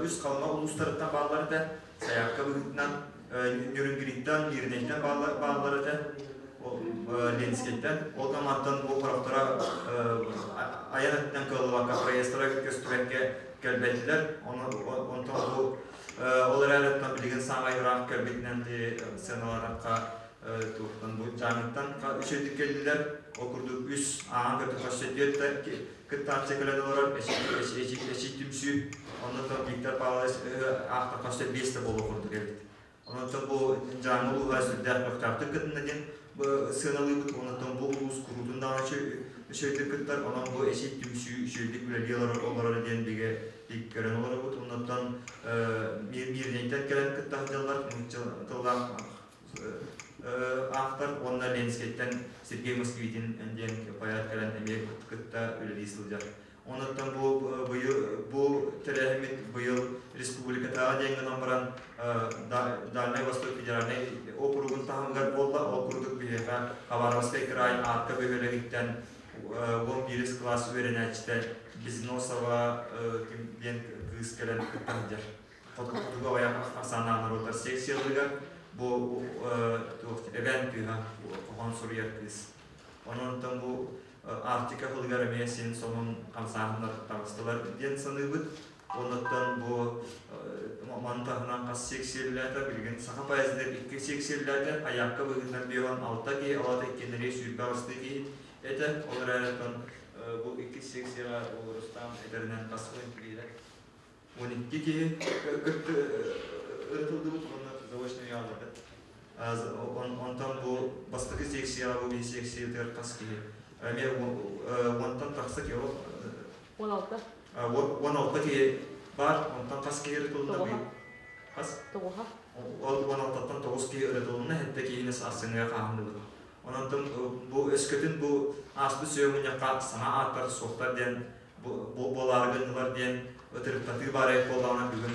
Үс Халыма улуустарыттан бааллар этэ. Сайаапка быһыытынан Нюрнгриттан, Мирнэйтэн бааллар этэ. Ленскэйтэн. Ол мантан бу хорохторо айан өттүнэн кыаллыбакка проездтара көстүбэккэ кэлбэтилэр. Онтон бу ол эрээри билигин саамай ыраах кэлбитинэн сыаналаатахха туохтан бу Дьааҥыттан үчүгэйдик кэллилэр. Ол курдук үс ааһан көрдөххө түөрт кыттааччы кэлэн олорор эчий түмсүү. Оннуттан Виктор Павлович аахтахха өссө биэс да буолуох курдук эбит. Онон бу Дьааҥы улууһа сүрдээх көхтөөхтүк кытынна диэн сыаналыыбыт. Онон бу улуус куруутун даҕаны үчүгэйдик кыттар. Онон бу эчий түмсүү үчүгэйдик үлэлии олорор диэн бигэ көрөн олоробут. Оннуттан Миирнэйтэн кэлэн кытта сылдьаллар нуучча тыллаах автор уонна Ленскэйтэн Сергей Москвитин диэн поэт кэлэн эмиэ кытта үлэлии сылдьар. Онуттан бу быйыл бу тэрээһиммит быйыл республикатааҕы диэн гынан баран Дальнай Восток федеральнай округун таһымыгар буолла. Ол курдук биһиэхэ Хабаровскай кыраай Аатка бөһүөлэгиттэн 11 кылаас үөрэнээччитэ Безносова диэн кыыс кэлэн кытта сылдьар. Хотугу аҕыйах ахсааннаах норуоттар секцияларыгар бу туох эбээн кыыһа хоһоон суруйар кыыс. Онон бу Арктика тылыгар эмиэ син сонун хамсааһыннар таҕыстылар диэн саныыбыт. Оннуттан бу маны таһынан хас секциялээтэ, билигин саха поэзиятыгар икки секциялээтэ, айаакка быһыытынан 56 киһи, алата иккиэннэри 28 киһи этэ. Ол эрээри бу икки секцияҕа Рустам этэринэн хас киһи 12 киһи кытты ырытыллыбыт уонна заочно яалларда. Онтон бу бастакы секцияҕа бу биир секциятыгар хас киһи эмиэ уонтан тахса киһи 16. 16 киһи баар, онтон хас киһи ырытылынна? Хас? Тоҕуһа. Ол 16-тан 9 киһи ырытылынна, сэттэ киһини сарсыҥҥыга хаһынныбыт. Онон бу өскөтүн бу ааспыт сүө мунньахха саҥа ааттар суохтар диэн буолаары гыннылар диэн ытырыктатыы баар эбит буоллаҕына бүгүн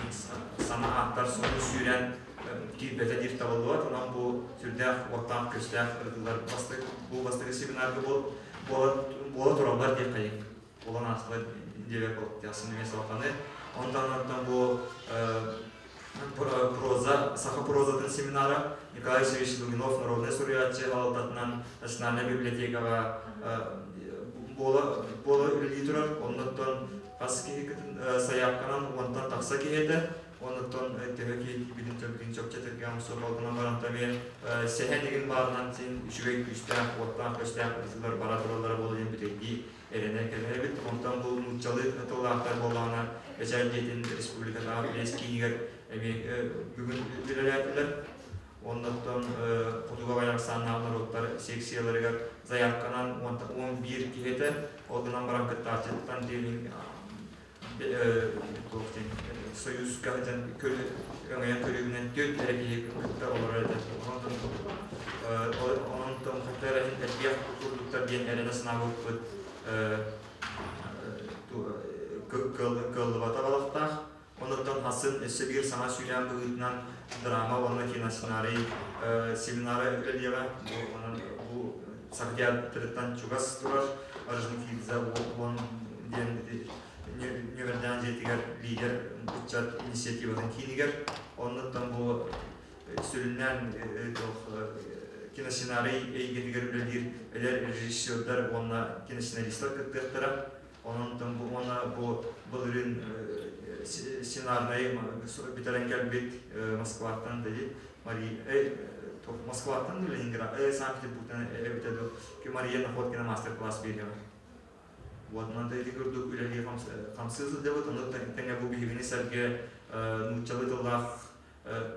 саҥа ааттар сонун сүүрэн киирбэтэ диир табыллыбат. Онон бу сүрдээх уоттаах-күөстээх ырытыылар бу бастакы семинарга буола тураллар диэххэ буолан аастылар диэбэт буолуохтаахсын эмиэ салҕаны. Онтон онтон бу проза, саха прозатын семинара Николай Васильевич Лугинов народнай суруйааччы салалтатынан Национальнай библиотекаҕа буола, буола үлэлии турар. Оннуттан хас киһи сайаапканан уонтан тахса киһи этэ. Оннуттан төһө киһи тиийбитин төргүн чопчу этэргэ суруолгунан баран эмиэ сэһэн игин баарынан син үчүгэй күүстээх, уоттаах-көстээх ырытыылар бара тураллара буолуо диэн бүтэйдии эрэнэ кэлэбит. Онтон бу нууччалыы тыллаахтар буоллаҕына, Бэчээт дьиэтин республикатааҕы пресс-киинигэр эмиэ бүгүн үлэлээтилэр. Оннуттан хотугу аҕыйах ахсааннаах норуоттар секцияларыгар заявканан 11 киһи этэ. Ол гынан баран кыттааччыттан диэн Союзка дьон өҥөйөн көрүүбүнэн түөрт эрэ киһи кытта олорор этэ. Онон хата эрэ элбэх курдуктар диэн эрэнэ санаабыппыт кыаллыбата балахтаах. Онуттан хасын өссө биир саҥа сүүрээн быһыытынан драма уонна киносценарий семинара үлэлиэҕэ. Бу онон бу Саха театрыттан чугас турар Орджоникидзе уон диэн нүөмэрдээх дьиэтигэр лидер ыччат инициативатын киинигэр. Оннуттан бу сүрүннээн киносценарий эйгэтигэр үлэлиир эдэр режиссердар уонна киносценаристар кыттыахтара. Онон бу уонна бу былырыын сценарнайы бүтэрэн кэлбит Москваттан дии Мария Москваттан Ленинград Санкт-Петербургтан эбитэ дуу Мария Находкина мастер-класс биэриэҕэ. Вот манан ити курдук үлэлии хамсыы сылдьабыт. Ону тэҥэ бу биһигини сэргэ нууччалыы тыллаах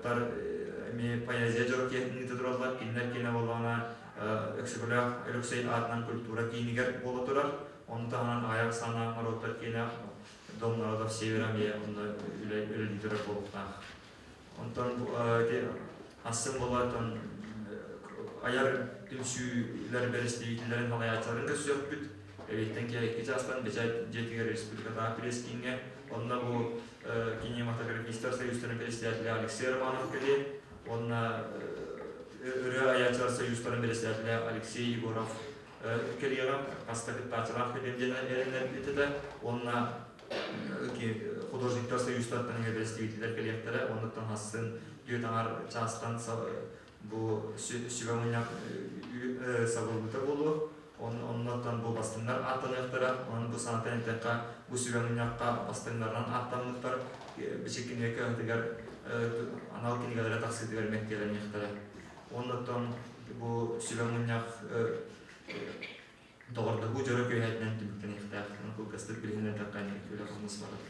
тар эмиэ поэзия дьоро киэһэтин ыыта тураллар. Кинилэр киэнэ буоллаҕына Өксөкүлээх Өлөксөй аатынан культура киинигэр буола турар. Ону таһынан аҕыйах ахсааннаах норуоттар киэнэ Дом народов Севера эмиэ онно үлэлии турар буолуохтаах. Онтон ити ассын буолаатан айар түмсүүлэр бэрэстэбиитэллэрин салайааччыларын көрсүөхпүт. Эбиэттэн киэһэ икки чаастан Бэчээт дьиэтигэр республикатааҕы пресс-кииҥҥэ онно бу кинематографистар союзтарын председателэ Алексей Романов кэлиэ уонна ырыа айааччылар союзтарын председателэ Алексей Егоров кэлиэҕэ хаста кыттааччылаах кэлиэм диэн эрэннэрбит этэ уонна художниктар союзтартан эмиэ бэрэстэбиитэллэр кэлиэхтэрэ. Оннуттан хассын түөрт аҥар чаастан бу сүбэ мунньах сабыллыбыта буолуо. Оннуттан бу бастыҥнар ааттаныахтара. Онон бу санатан эттэххэ, бу сүбэ мунньахха бастыҥнарынан ааттаммыттар бичик кинигэ кыһатыгар анал кинигэлэрэ тахсыытыгар мэктиэлэниэхтэрэ. Оннуттан бу сүбэ мунньах доҕордоһуу дьоро күөһэтинэн түмүктэниэхтээх. Кылгастык билиһиннэрдэххэ үлэ-хамнас барар.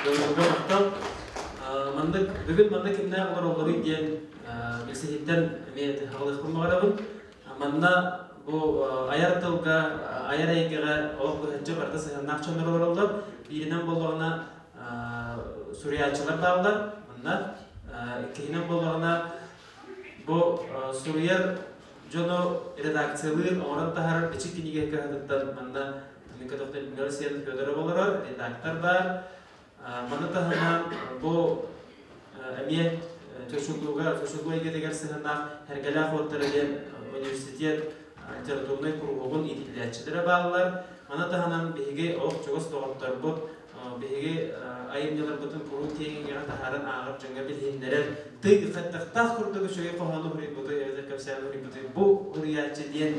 Дьоннорго махтал. Маннык бүгүн манна кимнээх олороллоруй диэн билсиһиттэн эмиэ хаалыахпын баҕарабын. Манна бу айар тылга, айар эйгэҕэ олох быһаччы барыта сыһыаннаах дьоннор олороллор. Бииринэн буоллаҕына суруйааччылар бааллар. Манна иккиһинэн буоллаҕына Бу суруйар дьону редакциялыыр, оҥорон таһаарар Бичик кинигэ кыһатыттан манна Микотовтан Людмила Алексеевна Федорова олорор, редактор баар. Маны таһынан бу эмиэ Чочулууга, Чочулуу эйгэтигэр сыһыаннаах Эргэлээх уоттара диэн университет литературнай куруһуогун иитиллээччилэрэ бааллар. Маны таһынан биһиги олох чугас доҕотторбут биһиги айымньыларбытын куруук киэҥ эйгэҕэ таһааран ааҕар дьоҥҥо билиһиннэрэр тый хайдахтаах курдук үчүгэй хоһоону суруйбутуй эбэтэр кэпсээни суруйбутуй бу суруйааччы диэн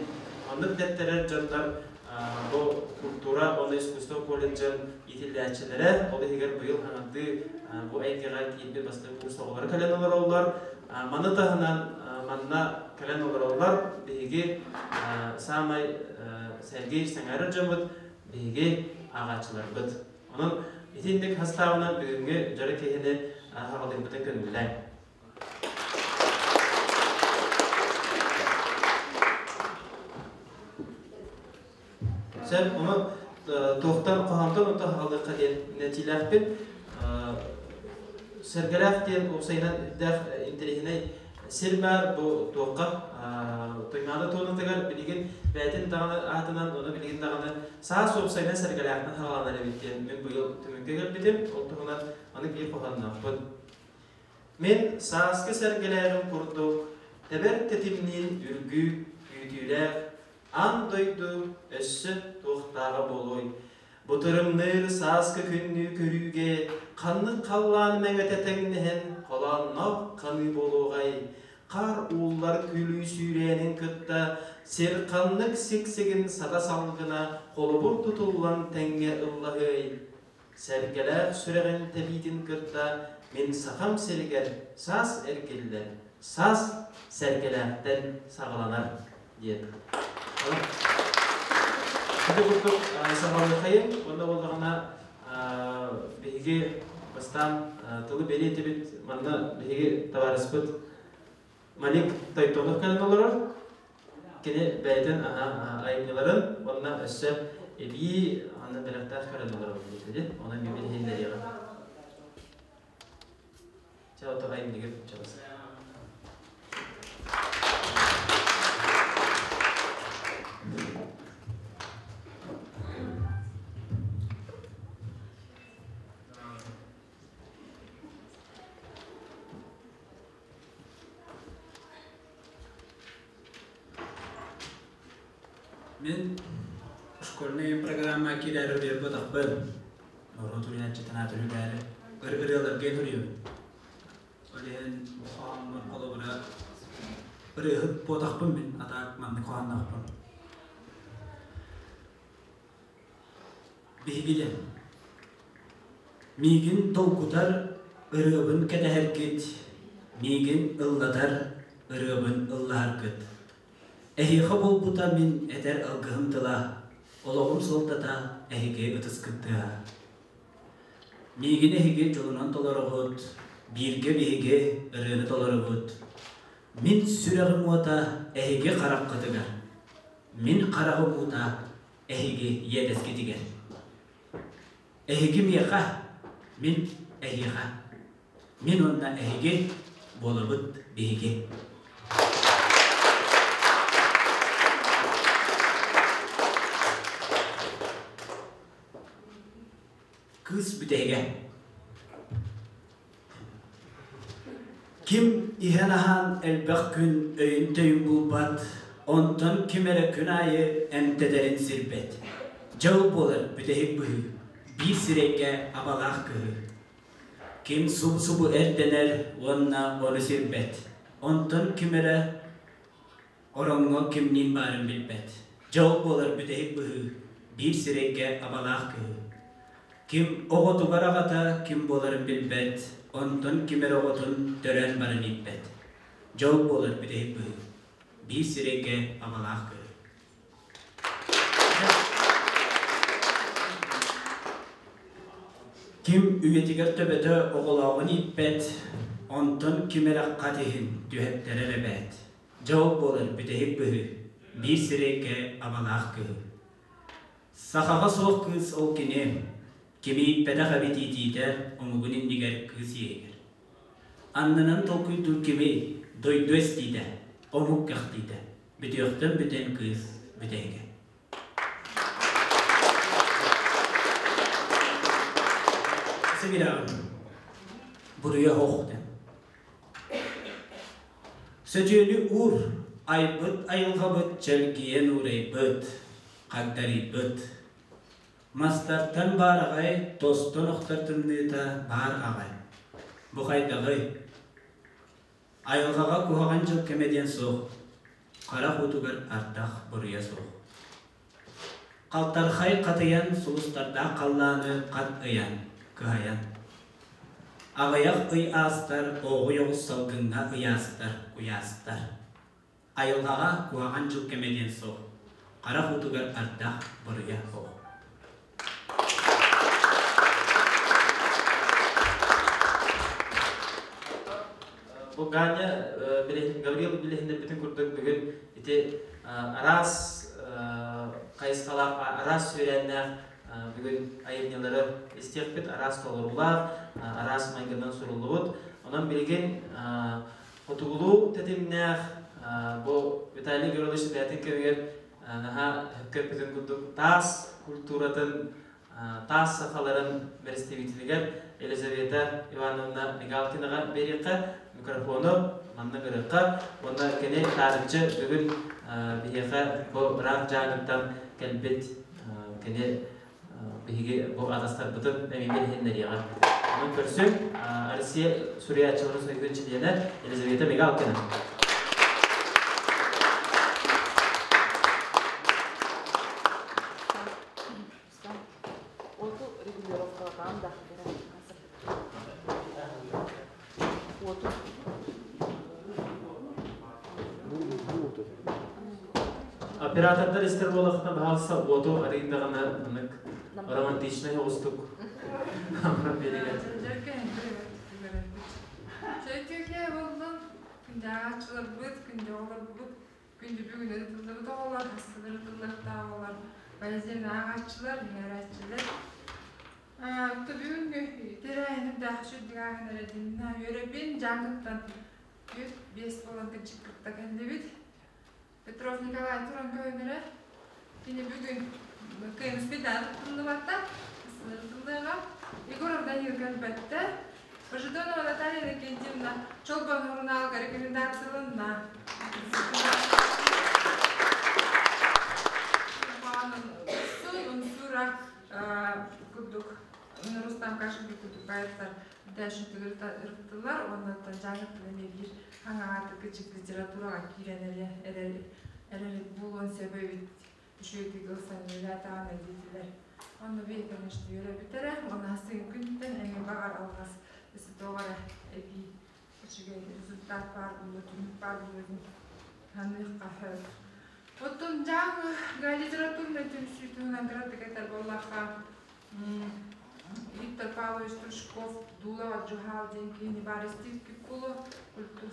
оннук дэттэрэр дьоннор бу культура уонна искусство колледжын иитиллээччилэрэ ол иһигэр быйыл хаҥардыы бу эйгэҕэ киирбит бастакы курс оҕолоро кэлэн олороллор. Маны таһынан манна кэлэн олороллор биһиги саамай сэргиир сэҥээрэр дьоммут биһиги ааҕааччыларбыт. Онон итинник хастаабынан бүгүҥҥү дьоро киһини хаҕалыырбытын көҥүллээҥ. Сөп, ону туохтан хоһоонтон онтон хаҕалыахха диэн нэтиилээхпин. Сэргэлээх диэн уопсайынан үрдээх интэриэһинэй Сир баар бу туохха Туймаада туонатыгар билигин бэйэтин даҕаны аатынан ону билигин даҕаны саас уопсайынан сэргэлээхтэн хааланар эбит диэн мин быйыл түмүккэ кэлбитим. Ол туһунан аны биир хоһоонноохпун. Мин сааскы сэргэлээҕим курдук тэбэр тэтимниин үргүү күүтүүлээх аан дойду өссө туохтааҕа буолуой? Бу тырымныыр сааскы күннүү көрүүгэ ханнык халлаан мэҥэтэ тэҥнэһэн холоонноох ханыы буолуоҕай? Хаар ууллар күлүү сүүрээнин кытта сир ханнык сиксигин сата салгына холобур тутуллан тэҥҥэ ыллаһыай? Сэргэлээх сүрэҕин тэбиитин кытта мин сахам сиригэр саас эргиллэр, саас сэргэлээхтэн саҕаланар диэн. Ити курдук саҕалыахайын уонна буоллаҕына биһиги бастаан тылы бэлиэтибит манна биһиги табаарыспыт Малик Тойтонов кэлэн олорор. Кини бэйэтин айымньыларын уонна өссө эбии аны бэлэхтээх кэлэн олорор диэтэ. Онон мен билиһиннэриэҕим. Чэ, ото айымньыгыр чабас. Мин школьнай программа киирээри биэрбэтахпын. Норуот уруйааччытын аатын үргээри ырыаларга суруйабын. Ол иһин хоһооммор холобура ырыаһыт буотахпын мин, а так маннык хоһоонноохпун. Биһиги диэн Миигин долгутар ырыабын кэтэһэргит, миигин ыллатар ырыабын ыллаһаргыт. Эһиэхэ буолбута мин этэр алгыһым тыла, олоҕум суолтата эһиги ытыскыт тыаһа. Миигин эһиги дьолунан толороҕут, бииргэ биһиги ырыаны толоробут. Мин сүрэҕим уота эһиги хараххытыгар, мин хараҕым уута эһиги иэдэскитигэр. Эһиги миэхэ, мин эһиэхэ. Мин уонна эһиги буолабыт биһиги. Кыыс бүтэһигэ. Ким иһэн-аһаан элбэх күн өйүн-төйүн булбат, онтон ким эрэ күн аайы эмтэтэрин сирбэт. Дьол буолар бүтэһик быһыы, биир сирэйгэ абалаах кыһыы. Ким субу-субу эрдэнэр уонна ону сирбэт, онтон ким эрэ ороҥҥо кимниин баарын билбэт. Дьол буолар бүтэһик быһыы, биир сирэйгэ абалаах кыһыы. Ким оҕотугар аҕата ким буоларын билбэт, онтон ким эрэ оҕотун төрөөн баран ииппэт. Дьол буолар бүтэһик быһыы, биир сирэйгэ абалаах кыһыы. Ким үйэтигэр төбөтө оҕолооҕун ииппэт, онтон ким эрэ хат иһин түһэттэрэр эбээт. Дьэ ол буолар бүтэһик быһыы, биир сирэйгэ абалаах кыһыы. Сахаҕа суох кыыс ол кини, кими ииппэтэх эбит иитиитэ омугун иннигэр кыыс иэһигэр. Аннынан толкуйдуур кимий, дойду эстиитэ, омук кэхтиитэ. Бүтүөхтэн бүтэн кыыс бүтэһигэ. Сибиряҕын буруйа оһох дэн. Сөтүөнү уур, айбыт айылҕабыт чэлгийэн уурайбыт, хагдарыйбыт. Мастартан баараҕай, тостон охтор тымныыта баар аҕай. Бу хайдаҕый? Айылҕаҕа куһаҕан дьыл кэмэ диэн суох, харах уутугар ардах буруйа суох. Халтархай хатыйан сулустардаах халлааны хат ыйан, кыһайан. Аҕыйах ый аастар, ооҕуй оҕус салгыҥҥа ыйаастар, куйаастар. Айылҕаҕа куһаҕан дьыл кэмэ диэн суох, харах уутугар ардах буруйа суох. Бу Ганя Гаврил билиһиннэрбитин курдук бүгүн ити араас хайысхалаах, араас сүүрээннээх бүгүн айымньылары истиэхпит, араас толоруулаах, араас майгынан суруллубут. Онон билигин хотугулуу тэтимнээх бу Виталий Гаврилович бэйэтин кэмигэр наһаа өккөппүтүн курдук таас культуратын, таас сахаларын бэрэстэбиитэлигэр Елизавета Ивановна Мигалкинаҕа биэриэххэ, микрофону манна гыныахха уонна кини таарыччы бүгүн биһиэхэ бу ыраах дьааҥыттан кэлбит кини биһиги бу атастарбытын эмиэ билиһиннэриэҕэ. Онон көрсүҥ Россия суруйааччыларын союһун чилиэнэ Елизавета Мигалкина. Оператордар истэр буолахтан баһаалса уоту арыйдаҕына ынык романтичнай оҕустук Сөйтүкэ болдун, күндү күндү оҕолорбут, күндү бүгүн ытыллыбыт оҕолор, хастылар ытыллыахтаах оҕолор, поэзияны ааҕааччылар, үҥэрээччилэр. Бүгүҥҥү тэрээһинирдээх сүрдүгааһын эрэдинна үөрэбин дьааҥыттан 4-5 буолан кынчыккытта кэллибит. Петров Николай туран көһүнэрэ. Кини бүгүн кыайыспыт тыллыбатта, тыллыаҕа. Егоров Данил кэлбэттэ. Божедонова Наталья Иннокентьевна Чолбон сурунаалга рекомендацияланна. Унсура курдук Рустам Кашин курдук поэттар дэшүтүгэр ырыттылар уонна дьааҥы эмиэ биир хаҥаҕа кычык литератураҕа киирэн эрэр эрэр буолуон сөп эбит үчүгэйдик ылсан үлэлээтэҕинэ диэтилэр. Онно бии, конечно, үөрэбиттэрэ. Уонна сыгын күнтэн эмиэ баҕар алҕас өссө туох эрэ эбии үчүгэй результат баар буолуо, түмүк баар буолуо диэн саныахха сөп. Оттон дьааҥыга литературнай түмсүү туһунан кыратык этэр буоллахха, Виктор Павлович Стручков Дулова Дьуһаал диэн киһини баар истибиккит буолуо.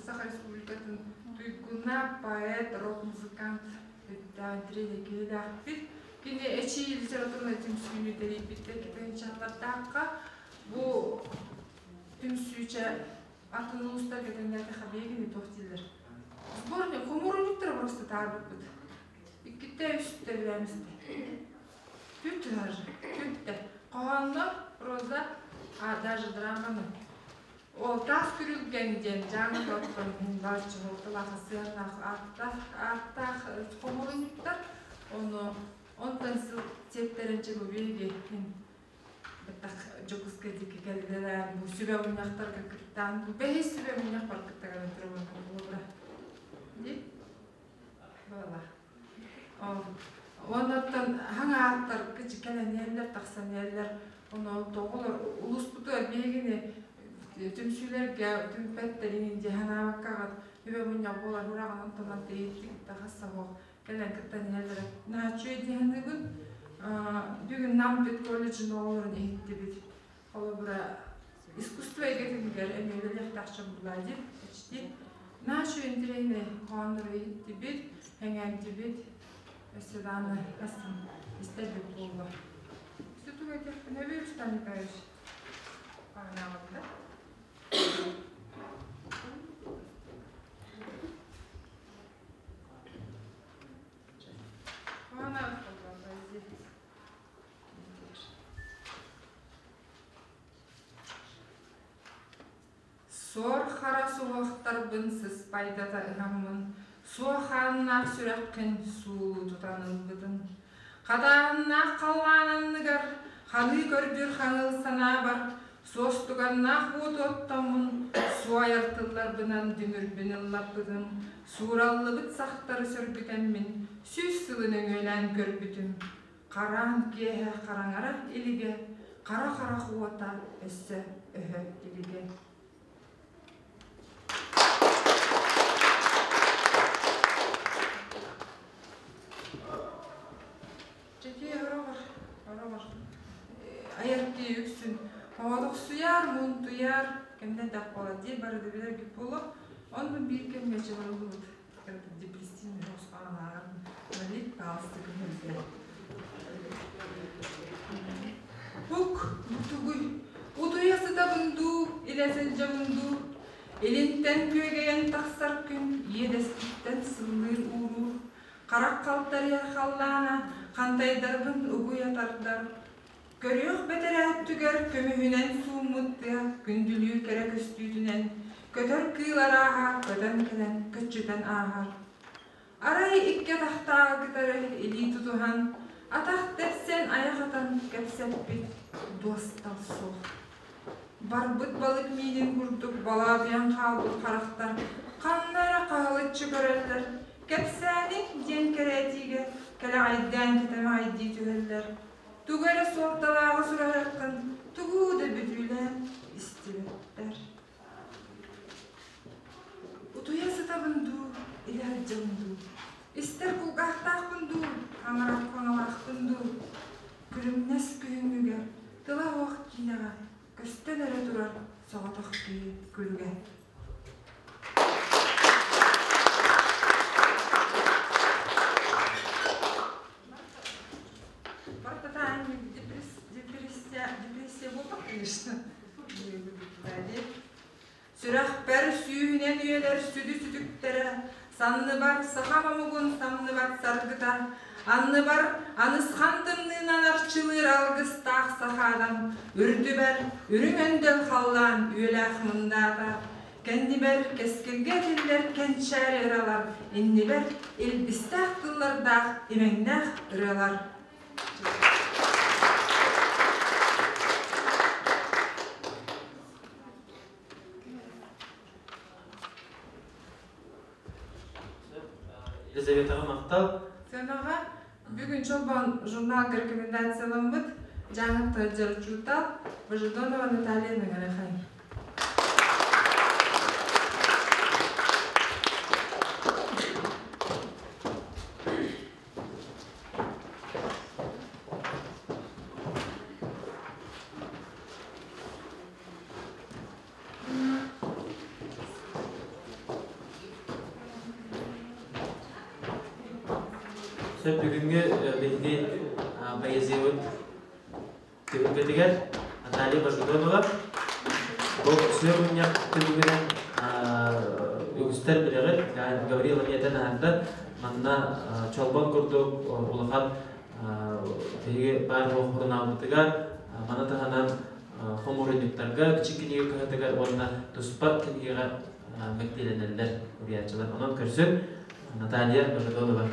Саха Республикатын туйгуна, поэт, рок-музыкант Андрей киһилээхпит. Кини эчии литературнай түмсүүнү тэрийбиттэр китинчаллардаахха бу түмсүүчэ атын улуустарга тэҥнээтэххэ биһигини туох дииллэр? Сборник хомуурунньуктара просто таарбыппыт. Иккитэ үстэ билээмистэ. Түт даже, түттэ. Хоһооннор, проза, а даже драманы. Ол таас күрүлгэн диэн дьааҥы тоттон бааччы сыаннаах ааттаах, ааттаах хомуурунньуктар. Ону Онтон сыл сиэттэрэн чэ бу биһиги баттах Дьокуускай диэки кэллилэр, бу сүбэ мунньахтарга кыттаан, бу бэһис сүбэ мунньах бар кыттаган турабын буолура. Ди? Буола. Оннуттан хаҥ ааттар кэлэн тахсан иһэллэр. Ону тоҕолор улууспутугар биһигини түмсүүлэргэ түмпэттэрин дии санаабаккаҕыт сүбэ мунньах буолар ураҕын онтон тэйиттик тахас суох кэлэн кыттан иһэллэрэ. Наһаа үчүгэй дии саныыбын. Бүгүн Нам педколледжын оҕолорун иһиттибит. Холобура, искусство эйгэтигэр эмиэ үлэлиэхтээх дьон булаа диэн почти. Наһаа үчүгэй интэриэһинэй хоһооннору иһиттибит, сэҥээрдибит. Өссө даҕаны астын истэрбит буолла. Өссө тугу этиэхпин эбий Рустам Николаевич? Паанаабыт да? Паанаабыт буолла, поэзия. Суор хара суһуохтарбын сыспайдата ыһаммын, суох хааннаах сүрэххин суулуу тутан ылбытым. Хатааһыннаах халлаан анныгар ханыы көрдүүр хаҥыл санаабар суостуганнаах уоту оттоммун, суойар тылларбынан дүҥүрбүн ыллаппытым, суураллыбыт сахтары сөргүтэммин сүүс сылы нөҥүөлээн көрбүтүм. Хараан киэһэ хараҥара илигэ, хара харах уота өссө өһө илигэ. Чэки ороҕор, ороҕор айар киһи үксүн оҕотохсуйар, муунтуйар кэмнэн дах буолар дии бары да билэргит буолуо. Онно биир кэмҥэ чыгыллыбыт депрессивный хосхоон налик паалысты көһөрдө. Бук, бутугуй, утуйа сытабын дуу, илэ сылдьабын дуу, илинтэн күөгэйэн тахсар күн иэдэспиттэн сыллыыр ууруур, харах халтарыйар халлаана хантайдарбын угуйа тардар, көрүөх бэтэрээ өттүгэр көмүһүнэн сууммут тыа күндүлүүр кэрэ көстүүтүнэн көтөр кыыл арааһа көтөн кэлэн көччүтэн ааһар. Арай икки атахтааҕы кытары илии тутуһан, атах тэпсэн айах атан кэпсэппит дуостал суох. Барбыт балык миинин курдук балаадыйан хаалбыт харахтар ханна эрэ хаһылыччы көрөллөр, кэпсээниҥ диэн кэрээтиигэ кэлэҕэйдээн кэтэмэҕэйдии түһэллэр. Тугу эрэ суолталааҕы сураһыаххын тугу да бүтүүлээн истибэттэр. Утуйа сытабын дуу, илэ сылдьабын дуу, истэр кулгаахтаахпын дуу, хаҥарар хаҥалаахпын дуу, күлүмнэс күһүҥҥүгэ тыла суох киинэҕэ көстөн эрэ турар соҕотох киһи күлүгэ. Барытатаан депрессия буолбат, конечно. Сүрэхпэр сүүһүнэн үйэлэр сүдү сүтүктэрэ, санныбар саха омугун самныбат саргыта, анныбар анысхан тымныынан арчылыыр алгыстаах сахадан, үрдүбэр үрүҥ өндөл халлаан үөлээх мындаата, кэннибэр кэскилгэ этиллэр кэнчээри ыралар, иннибэр илбистээх тыллардаах имэҥнээх ырыалар. Елизаветаҕа махтал. Сыанаҕа бүгүн Чолбон журналга рекомендацияламмыт Дьааҥыттан дьарычуутал Божедонова Наталья Нагарахай. Сөп бүгүҥҥү биһиги поэзиябыт түһүлгэтигэр Наталья Божедонова бу сүө мунньах түмүгүнэн үгүстэр билэҕит Гаврил Аметин аһарда манна Чолбон курдук улахан биһиги баар сурунаалбытыгар маны таһынан хомуурунньуктарга, бичик кинигэ кыһатыгар уонна туспа кинигэҕэ мэктиэлэнэллэр уруйааччылар. Онон көрсүн Наталья Божедонова.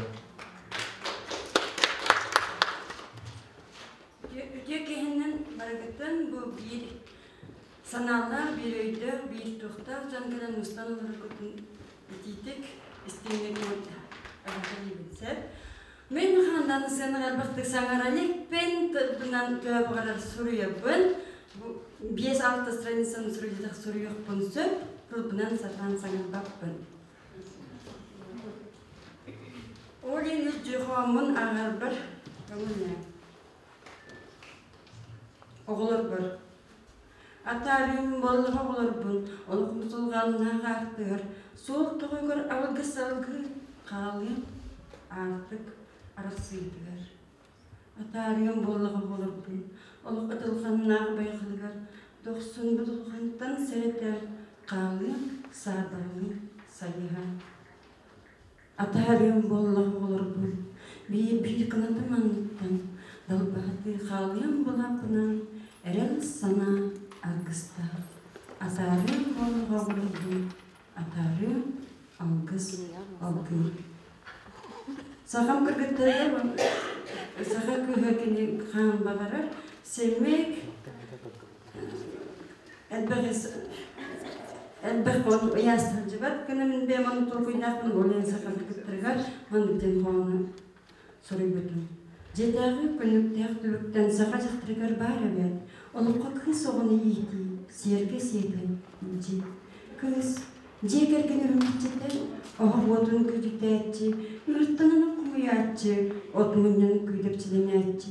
Барыгытын бу биир санаалаах, биир өйдөөх, биир туохтаах дьон кэлэн мустан олороргутун итиитик, истиҥник эҕэрдэлиибин сөп. Мин хандан сыанаҕа элбэхтик саҥара иликпин, тылбынан төһө баҕарар суруйабын. Бу 5-6 страницаны суруйдах суруйуохпун сөп, тылбынан сатаан саҥарбаппын. Ол иһин дьохооммун ааҕарбар көҥүллээн. Оҕолорбор Атаарыым буоллаҕа оҕолорбун олох мусулҕаннаах аартыгар суол тоҕойгор алгыс алгыы хаалыам аартык арахсыытыгар. Атаарыам буоллаҕа оҕолорбун олох ытылҕаннаах байҕалыгар дохсун будулҕантан сэрэтэр хаалыам саарбаҕалыы сайыһа. Атаарыам буоллаҕа оҕолорбун биир-биир кынатым анныттан далбаһатыы хаалыам былааппынан эрэл санаа аргыстаах. Атаарыам буоллаҕа оҕолорбун атаарыам алгыс алгыы. Сахам кыргыттарыгар саха кыыһа кини хаан баҕарар сэмик элбэх элбэх он ыйаас сылдьыбат гына мин бэйэм ону толкуйдаахпын ол иһин саха кыргыттарыгар маннык диэн хоһоону суруйбутум. Дьиэтээҕи күннүктээх түбүктэн саха дьахтарыгар баар эбээт олоххо кыыс оҕону иитии сиэргэ сиэтэн илдьии. Кыыс дьиэ кэргэн үрүмэччитэ, оһох уотун күүтүтээччи, ыыртанан хомуйааччы, от мунньан күүдэпчилэнээччи.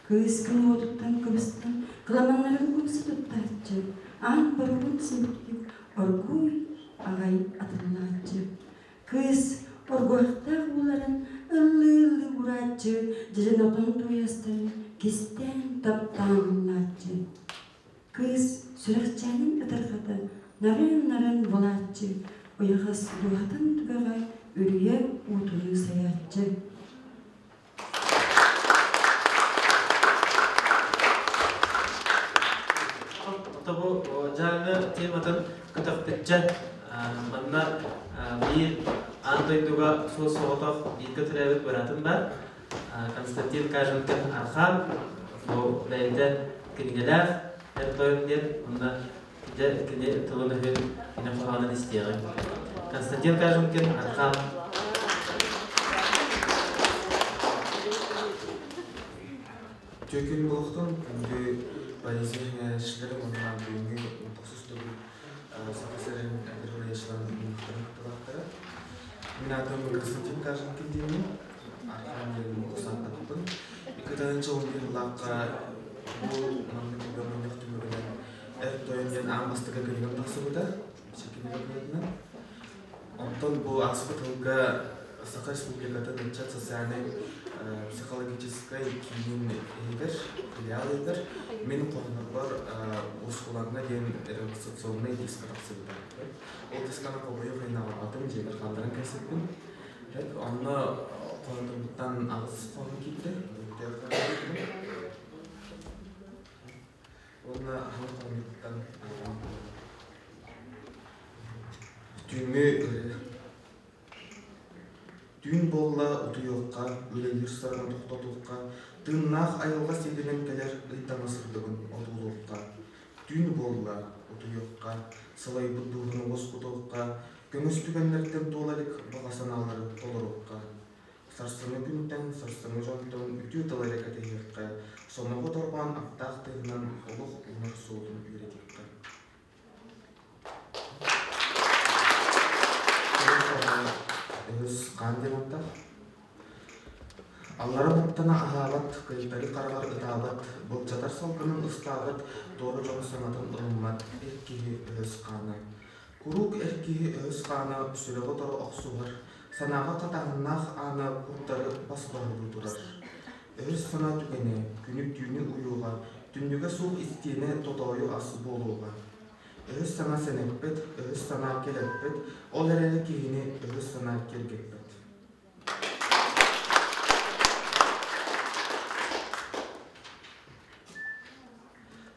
Кыыс күн уотуттан кыбыстан, кыламаннарын умса туттааччы, аан боругун симиктик оргууй аҕай атыллааччы. Кыыс оргуһахтаах ууларын ыллыы-ыллыы урааччы, дьэдьэн отон тууйастарын кистээн таптаан ыллааччы. Кыыс сүрэхчээнин ытырҕата нарын-нарын булааччы, уйаҕас дууһатын түгэҕэ үрүйэ уутунуу сайааччы. Тобу дьааҥы тематын көтөхпүтчэ манна биир аан дойдуга суос-соҕотох бииргэ төрөөбүт быраатым бар Константин Каженкин Архан бу бэйэтэ кинигэлээх эр тойон диэн онно дьэ кини тылын өһүн кини хоһоонун истиэҕиҥ. Константин Каженкин Архан. Түөкүн буолуохтун күндү поэзия сэҥээрээччилэрэ уонна бүгүҥҥү тохсус төгүл Саха сирин эдэр суруйааччыларын мунньахтарын кыттыылаахтара. Мин аатым Константин Каженкин диэммин, Архан диэн улахан 2011 сыллаахха бу маннык элбэх мунньах түмүгүнэн Эр Тойон диэн аан бастакы кинигэм тахсыбыта, кинигэ быһыытынан. Онтон бу ааспыт сылга Саха Республикатын ыччат социальнай психологическай киинин иһигэр, филиал иһигэр мин хоһооннорбор Уускулаҥҥа диэн релаксационнай диска тахсыбыта. Ол дисканы хомойуох иһин аҕалбатым, дьиэбэр хаалларан кэпсэппин. Онно хоһооннорбуттан аҕыс хоһоон киирдэ. Уонна аһын хоһоонуттан Түүҥҥү Түүн буолла утуйуохха, үлэлиир сараны тохтотуохха, тыыннаах айылҕа сиэринэн кэлэр ый таҥас сырдыгын одуулуохха. Түүн буолла утуйуохха, сылайбыт дууһаны уоскутуохха, көҥүс түгэннэртэн туола илик баҕа санаалары толоруохха. Сарсыҥҥы күнтэн, сарсыҥҥы дьонтон үтүө тыл эрэ кэтэһиэххэ, сомоҕо торҕоон аптаах тыаһынан олох уунар суолун үөрэтиэххэ. Өһөс хаан диэн аттах. Аллара баттана аһаабат, кыайтары хараҕар ытаабат, былдьатар салгынын ыстаабат, туора дьон саҥатын ылыммат эр киһи өһөс хаана. Куруук эр киһи өһөс хаана сүрэҕи торо охсуһар, санааҕа хатааһыннаах аана курдары бас баһылыы турар. Өһөс санаа түгэнэ, күнү-түүнү уйуоҕа, түннүгэ суох истиэнэ тотоойу ас буолуоҕа. Өһөс санаа сэнэппэт, өһөс санаа кэлэппэт, ол эрээри киһини өһөс санаа киэргэппэт.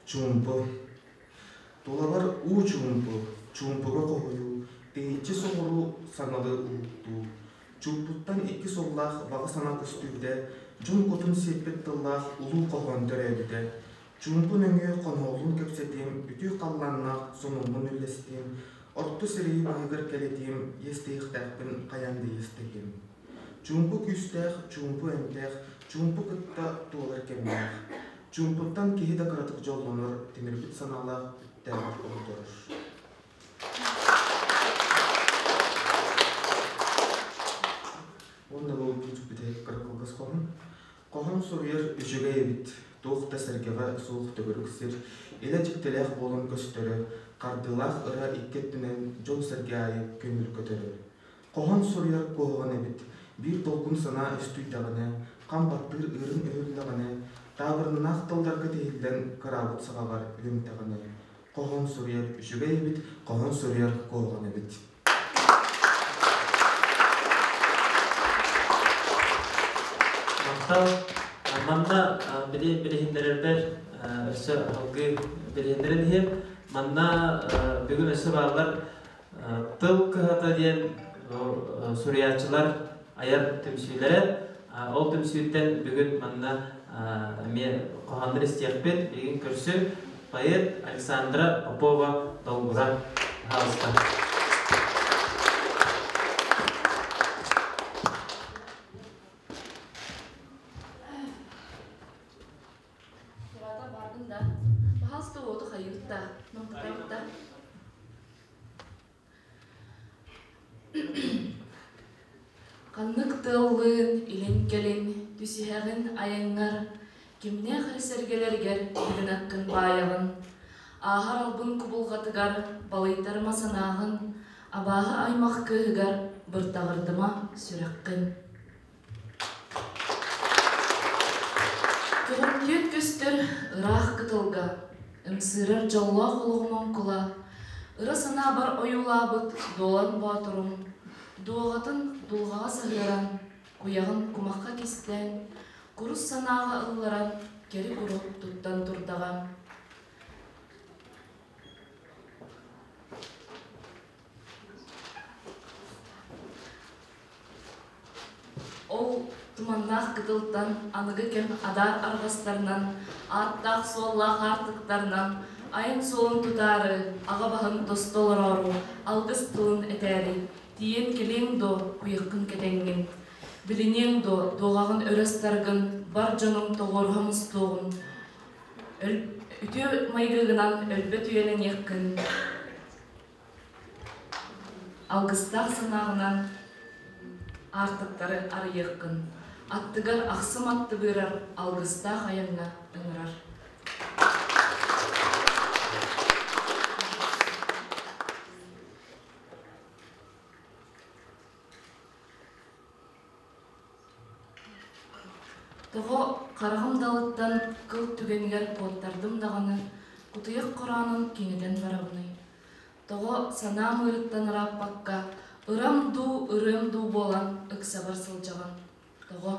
Чуумпу. Тулабар уу чуумпу, чуумпуга хоһуйуу, тэйиччи соҕуруу саҥалыы уһуктуу. Чуумпуттан икки сыллаах баҕа санаа көстүүтэ, дьон кутун сиэппит тыллаах улуу хоһоон төрөөбүтэ. Чуумпу нөҥүө хонуолун кэпсэтиэм, үтүө халлааннаах сонуммун үллэстиэм, орто сирэйи баһыгар кэлэтиэм, иэстэһиэхтээхпин хайаан да иэстэһиэм. Чуумпу күүстээх, чуумпу эмтээх, чуумпу кытта туолар кэмнээх. Чуумпуттан киһи да кыратык дьоллонор, тимирбит санаалаах үктээҕэр ордорор. Уонна бу бүтэһик кыра кылгас хоһун. Хоһун суруйар үчүгэй эбит, туох да сэргэҕэ суох төгүрүк сир, илэ дьиктилээх буолан көстөрө, хардыылаах ыра икки өттүнэн дьон-сэргэ аайы көҥүл көтөрө. Хоһоон суруйар куһаҕан эбит, биир долгун санаа өстүйдэҕинэ, хам баттыыр ыырын өһүллэҕинэ, таабырыннаах тылларга тиһиллэн кыраабыт саҕаҕар үөмтэҕинэ, хоһоон суруйар үчүгэй эбит, хоһоон суруйар куһаҕан эбит. Махтал. Манна били билиһиннэрэрбэр өссө алгыы билиһиннэрэн иһиэм. Манна бүгүн өссө бааллар Тыл кыһата диэн суруйааччылар айар түмсүүлэрэ. Ол түмсүүттэн бүгүн манна эмиэ хоһооннор истиэхпит. Билигин көрсүҥ поэт Александра Попова Долгура. Пожалуйста. Сурата бардым да. Пожалуйста, уоту хайыбыт да. Намтатабыт да. Ханнык тыаллыын илин-кэлин түсүһэҕин айаҥҥар, кимнээх эрэ сэргэлэригэр ыгынаккын баайаҕын, ааһар албын кубулҕатыгар балыйтарыма санааҕын, абааһы аймах кыыһыгар быртаҕырдыма сүрэххин. Көҕүмтүөт көстөр ыраах кытылга, ымсыырар дьоллоох олоҕум оҥкула, ыра санаабар ойуулаабыт Дуолан Боотурум, дуоҕатын дулҕаҕа саһыаран, куйаҕын кумахха кистээн, курус санааҕа ылларан, кэри-куру туттан турдаҕа. Ол туманнаах кытылтан аныгы кэм адаар арҕастарынан, ааттаах-суоллаах аартыктарынан айан суолун тутаары, аҕа баһын тосто олороору, алгыс тылын этээри, тиийэн кэлиэҥ дуо, куйаххын кэтэҥҥин, билиниэҥ дуо, дуоҕаҕын өрө ыстаргын, бар дьонуҥ тоҕуоруһа мустуоҕун, үтүө майгыгынан өлбөт үйэлэниэххин, Алгыстаах санааҕынан аартыктары арыйыаххын, аттыгар ахсым аттыбыырар алгыстаах айаҥҥа ыҥырар. Тоҕо хараҕым далыттан кыл түгэнигэр куоттардым даҕаны, кутуйах хороонун киҥэтэн барабыный? Тоҕо санаам ыырыттан ырааппакка, ырам дуу, ырыам дуу буолан ыксабар сылдьаҕын? Тоҕо?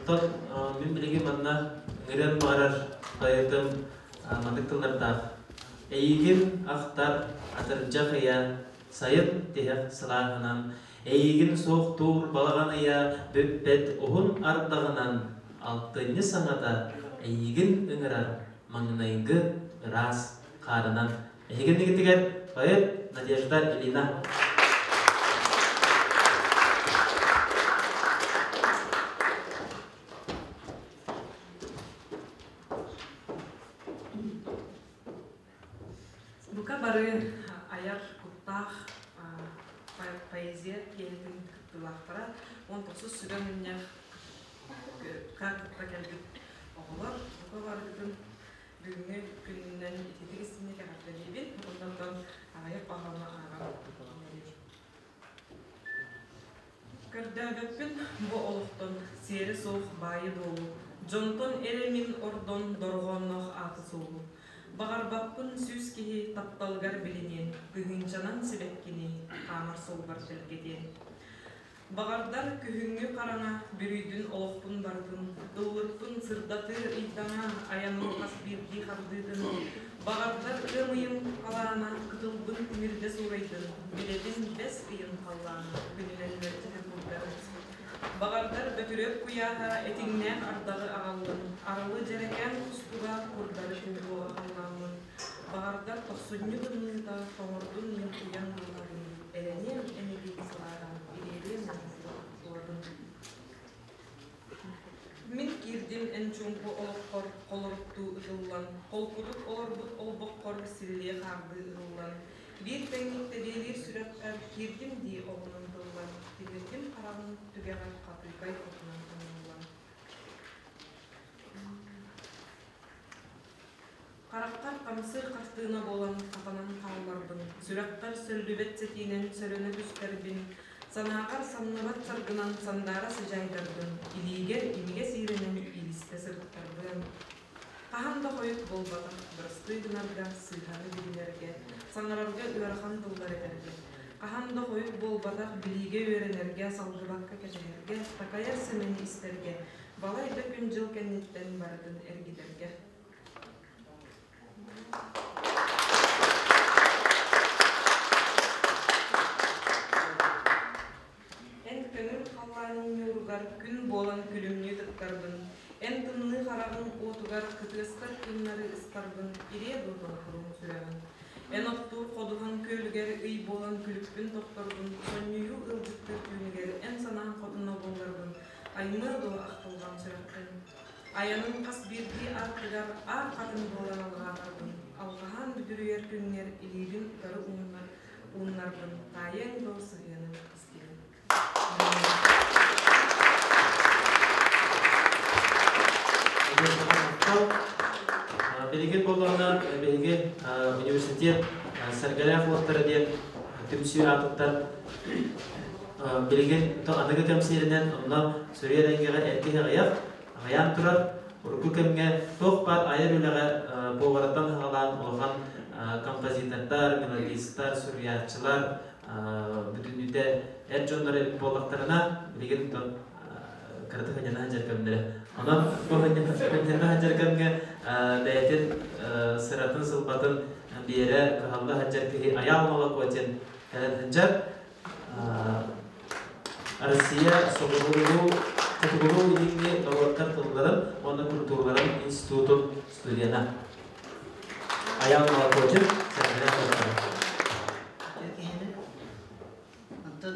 Оттон мин билигин манна ыҥырыан баҕарар поэтым маннык тыллардаах. Эйигин ахтар атырдьах ыйа, сайын тиһэх сылааһынан, эйигин суохтуур балаҕан ыйа бүппэт уһун ардаҕынан, алтынньы саҥата эйигин ыҥырар маҥнайгы ыраас хаарынан. Эһигиннигитигэр поэт Надежда Ильина. Бука бары айар куттаах поэзия киэһэтин кыттыылаахтара 19 сүбэ мунньах кытта кэлбит оҕолор бука барыгытын Бүгүҥҥү күнүнэн ититик истиҥник эҕэрдэлиибин уонна оттон аҕыйах хоһоону ааҕан иһэбин. Көрдөөбөппүн бу олохтон сиэрэ суох баайы-дуолу, дьонтон эрэ мин ордон дорҕоонноох ааты-суолу. Баҕарбаппын сүүс киһи тапталыгар билиниэн, тыһыынчанан сибэккини хаамар суолбар тэлгэтиэн. Баҕардар күһүҥҥү хараҥа бүрүйдүн олохпун барытын, ыллыкпын сырдатыы ыйдаҥа айаным хас биирдии хардыытын. Баҕардар ыам ыйым халаана кытылбын тимирдэ суурайдын, билэбин бэс ыйын халлаана күнүнэн мэлдьэһэ курдары. Баҕардар Бөтүрүөп куйааһа этиҥнээх ардаҕы аҕаллын, арылы дьэрэкээн кустуга курдары кууһуоҕа халлааммын. Баҕардар тохсунньу тымныыта тоҥордун мин уйан дууһабын, эрэниэм эн илииҥ сылааһа, ириэриэм мин тулабын. Мин киирдим эн чуумпу олоххор холоруктуу ытыллан, холкутук олорбут олбоххор силлиэ хаардыы ыһыллан, биир тэҥник тэбиэлиир сүрэххэр киирдим дии оҕунан тыллан, тимирдим хараҕын түгэҕэр хатыыкай отунан умуллан. Хараххар хамсыыр хартыына буолан хатанан хаалларбын, сүрэххэр сөллүбэт сэтиинэн сөрөнө түстэрбин, санааҕар самныбат саргынан сандаара сыдьаайдарбын, илиигэр имигэс иирэнэн иилистэ сырыттарбын. Хаһан да хойут буолбатах, бырастыы гынарга, сыыһаны билинэргэ, саҥарарга ыарахан тыллар этэргэ. Хаһан да хойут буолбатах, билиигэ үөрэнэргэ, салгыбакка кэтэһэргэ, такайар сэмэни истэргэ, балай да күн-дьыл кэнниттэн барытын эргитэргэ. Эн көҥүл халлааныҥ ньууругар күн буолан күлүмнүү тыктарбын, эн тымныы хараҕыҥ уотугар кытыастар кыымнары ыстарбын, ириэ дуо тоҥхоруҥ сүрэҕин. Эн оттуур ходуһаҥ күөлүгэр ый буолан күлүкпүн тохторбун, сонньуйуу ыалдьыттыыр түүнүгэр эн санааҥ хотуна буолларбын, аймыа дуо ахтылҕан сүрэххин. Айаным хас биирдии аартыгар аар хатыҥ буолан алҕаатарбын, алҕаһаан бүдүрүйэр күҥҥэр илиибин утары ууннар, ууннарбын, таайыаҥ дуо сыһыаным истиҥин. Билигин буоллаҕына биһиги университет Сэргэлээх уоттара диэн түмсүү аатыттан билигин аныгы кэм сиэринэн онно сүрүн эйгэҕэ эргиһи аҕыйах аҕыйаан турар. Урукку кэмҥэ туох баар айар үлэҕэ повараттан саҕалаан улахан композитордар, мелодистар, суруйааччылар бүтүннүүтэ эр дьоннор эбит буоллахтарына, билигин оттон кыратык сынньана сылдьар кэмнэрэ. Онон бу сынньана сылдьар кэмҥэ бэйэтин сыратын-сылбатын биэрэ кыһалла сылдьар киһи Айаал Молоко диэн кэлэн сылдьар. Россия соҕуруу хотугулуу-илиҥҥи норуоттар тылларын уонна культураларын институтун студена. Айаал Молокотин, Сэргэлээх уоттара. Үтүө киһини. Онтон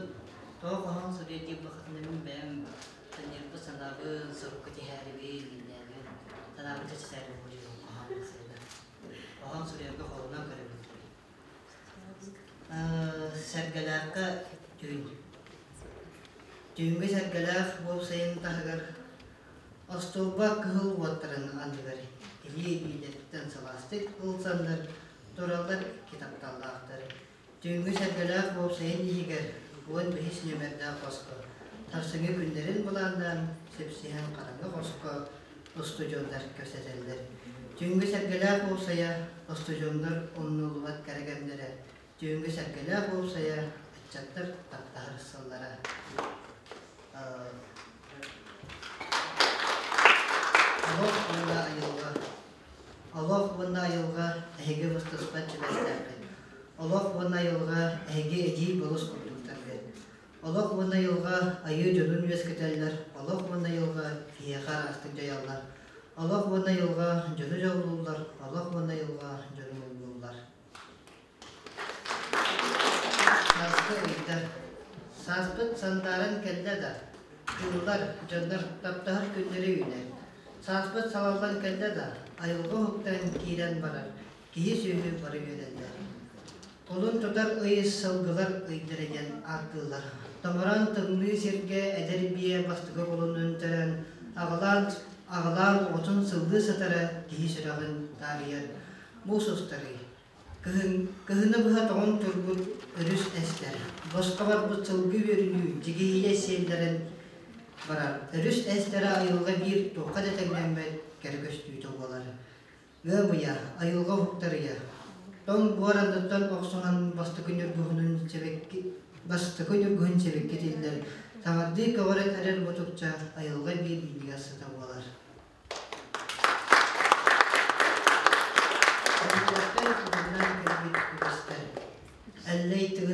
тоҕо хоһоон суруйар диир буоллаххытына мин бэйэм ньирбы санаабын, сурукка түһээрибин, иҥнээбин, санаабын чэпчэтээри буолуйуом хоһоон суруйда. Хоһоон суруйарга холонон көрөбүн. Сэргэлээххэ түүн. Түүҥҥү Сэргэлээх уопсайын таһыгар остуолба кыһыл уоттарын анныгар илии-илиилэриттэн сылаастык ылсаннар тураллар икки тапталлаахтар. Түүҥҥү Сэргэлээх уопсайын иһигэр 15 нүөмэрдээх хоско сарсыҥҥы күннэрин былааннаан сипсиһэн хараҥа хоско устудьуоннар кэпсэтэллэр. Түүҥҥү Сэргэлээх уопсайа устудьуоннар умнуллубат кэрэ кэмнэрэ, түүҥҥү Сэргэлээх уопсайа ыччаттар таптаһар сыллара. Олох уонна айылҕа. Олох уонна айылҕа эһиги быстыспат сибээстээххит. Олох уонна айылҕа эһиги эдьиий балыс курдуктаргыт. Олох уонна айылҕа айыы дьонун үөскэтэллэр, олох уонна айылҕа киһиэхэ араастык дьайаллар. Олох уонна айылҕа дьону дьоллууллар, олох уонна айылҕа дьону муллууллар. Сааскы ыйдар. Сааспыт сандааран кэллэ да, кыыллар, дьоннор таптаһар күннэрэ үүнэр. Сааспыт салаллан кэллэ да, айылҕа уһуктан киирэн барар, киһи-сүөһү бары үөрэллэр. Кулун тутар ый сылгылар ыйдара диэн ааттыыллар. Томороон тымныы сиргэ эдэр биэ бастакы кулунун төрөөн, аҕалаан, аҕалаан оҕотун сыллыы сытара киһи сүрэҕин таарыйар. Муус устар ый. Кыһын, кыһыны быһа тоҥон турбут өрүс эстэр. Босхо барбыт сылгы үөрүнүү дьигиһийэ сиэллэрэн барар. Өрүс эстэрэ айылҕа биир туохха да тэҥнэммэт кэрэ көстүүтэ буолар. Ыам ыйа, айылҕа уһуктар ыйа. Тоҥ буор анныттан охсуһан бастакы ньургуһунун сибэкки бастакы ньургуһун сибэкки тиллэр, саҥардыы көҕөрөн эрэр мутукча айылҕа биир минньигэс сыта буолар.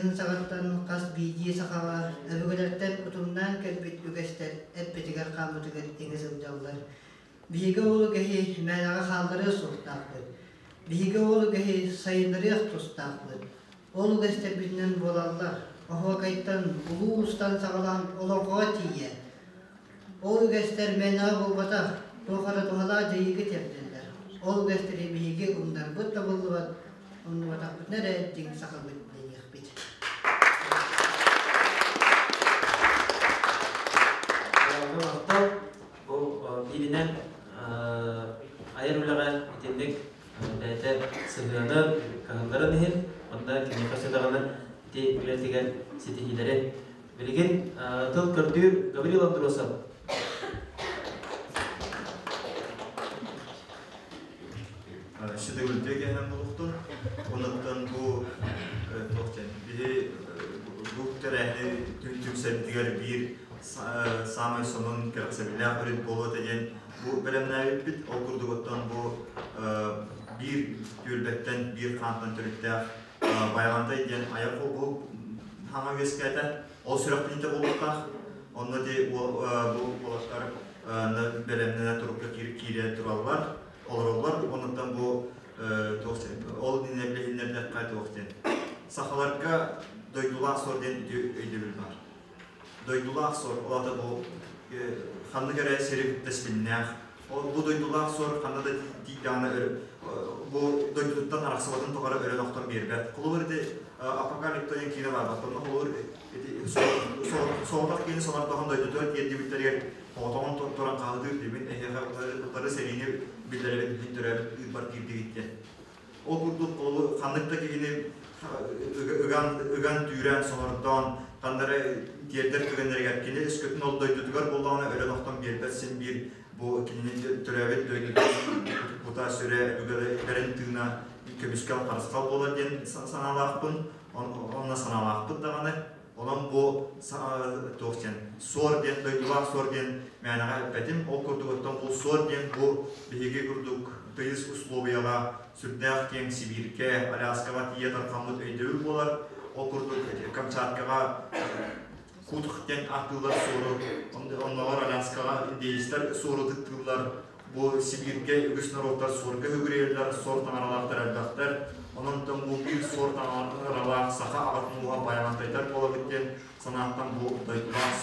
Кыһын саҕаттан хас биирдии сахаҕа өбүгэлэртэн утумнаан кэлбит үгэстэр эппитигэр-хааммытыгар иҥэ сылдьаллар. Биһиги ол үгэһи мээнэҕэ хаалларыа суохтаахпыт. Биһиги ол үгэһи сайыннарыах тустаахпыт. Ол үгэстэрбитинэн буолаллар. Оһуокайтан, улуу уустан саҕалаан олоҥхоҕо тиийэ. Ол үгэстэр мээнэҕэ буолбатах, туох эрэ туһалаах дьайыыга тиэрдэллэр. Ол үгэстэри биһиги умнарбыт табыллыбат, умнубатахпытына эрэ дьиҥ сахабыт дэниэхпит. Махтал. Бу бииринэн айар үлэҕэ итинник бэйэтэ сыһыанын, кыһалларын иһин, онно киниэхэ өссө даҕаны ити үлэтигэр ситиһиилэри. Билигин тыл көрдүүр Гаврил Андросов. Сүтөгүлдүө кэһэн булуктун. Онуттан бу туох диэн биһи бу тэрээһини түмсэрбитигэр биир саамай сонун кэрэхсэбиллээх өрүт буолуо этэ диэн бу бэлэмнээбиппит. Ол курдук оттон бу биир түөлбэттэн, биир хаантан төрүттээх Байаҕантай диэн айар холбоһук хаҥа үөскээтэ. Ол сүрэхтэниитэ буолуохтаах. Онно ди бу уолаттар бэлэмнэнэ турукка киирэ тураллар, олороллор. Онуттан бу туох ол иннинэ билиһиннэрдэххэ туох диэн. Сахаларга дойдулаах сор диэн өйдөбүл баар. Дойдулаах сор, ол аата бу ханнык эрэ сири кытта ситимнээх. Ол бу дойдулаах сор ханна да тиийдэҕинэ бу дойдутуттан арахсыбатын тухары өрөн охтон биэрбэт. Холобур ити Апокалипто диэн киинэ баар онно холобур ити соҕотох киһини сонордоһон дойдутугар тиэрдибиттэригэр оҕотоҕун туран хаһытыыр дибин эһиэхэ утары сэриини биллэрэбит мин төрөөбүт ыырбар киирдигит диэн. Ол курдук холобур ханнык да киһини ыган, ыган түүрэн, сонордоон, ханна эрэ тиэрдэр түгэннэригэр кини өскөтүн ол дойдутугар буоллаҕына өлөн охтон биэрбэт син биир бу кинини төрөөбүт дойдутун кута сүрэ өбүгэлэрин тыына көмүскэл харысхал буолар диэн санаалаахпын онно санаалаахпыт даҕаны онон бу туох диэн суор диэн дойдулаах суор диэн мээнэҕэ эппэтим ол курдук оттон бу суор диэн бу биһиги курдук тыйыс условияҕа сүрдээх киэҥ Сибииргэ, Аляскаҕа тиийэ тарҕаммыт өйдөбүл буолар. Ол курдук Камчаткаҕа Кутх диэн ааттыыллар суору, оннооҕор Аляскаҕа индеецтэр суору тыктыыллар. Бу Сибииргэ үгүс норуоттар суорга үгүрүйэллэр, суор таҥаралаахтар элбэхтэр. Онон бу биир суор таҥаралаах саха аҕатын ууһа байаҕантайдар буолабыт диэн санааттан бу дойдулаах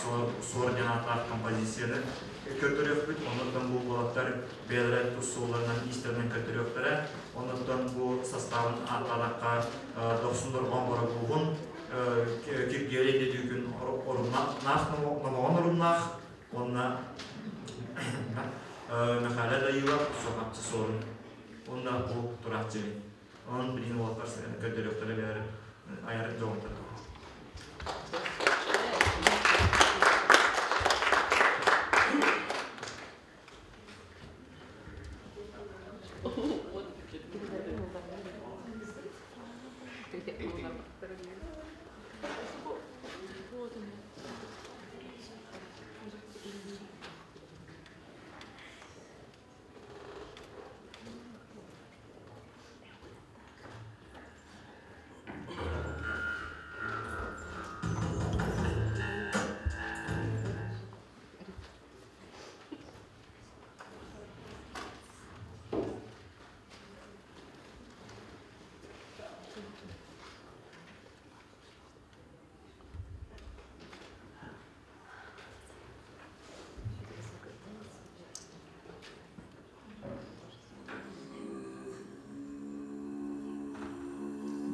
суор диэн ааттаах композицияны көрдөрүөхпүт. Оннуттан бу уолаттар бэйэлэрэ тус суолларынан, иистэринэн көрдөрүөхтэрэ. Оннуттан бу састаабын ааттаатахха Дохсун Дорҕоон Борогууһун, Киргиэлэй Дэдүүкүн оруннаах номоҕон оруннаах уонна Михаил Дайыылап Суохапчы суорун уонна бу турааччы Онон билигин уолаттар көрдөрүөхтэрэ бэйэлэрэ айар дьоҕурдара.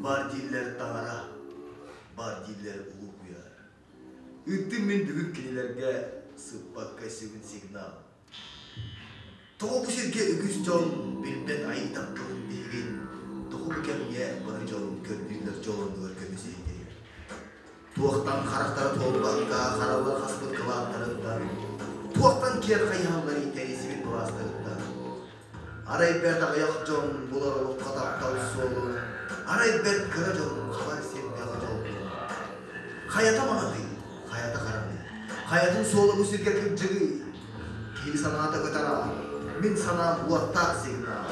Бар дииллэр таҥара, бар дииллэр улуу куйаар. Ыыттым мин бүгүн кинилэргэ сыппакка сүгүн сигнал. Тоҕо бу сиргэ үгүс дьон билбэт айыы тапталын биһигин, тоҕо бу кэмҥэ бары дьон көрдүүллэр дьол оннугар көмүс эһиги. Туохтан харахтара туолбакка хараллар хаспыт кылааттарыттан, туохтан киэр хайыһаллар иитэрийсибит былаастарыттан. Арай бэрт аҕыйах дьон булар олоххо таптал суолун, арай бэрт кыра дьон хабар сирдэҕи дьолбун. Хайата маҥатый, хайата хараҥый, хайатын суола бу сиргэ кырдьыгый? Киһи санаата көтөр мин санаам уоттаах сигнал.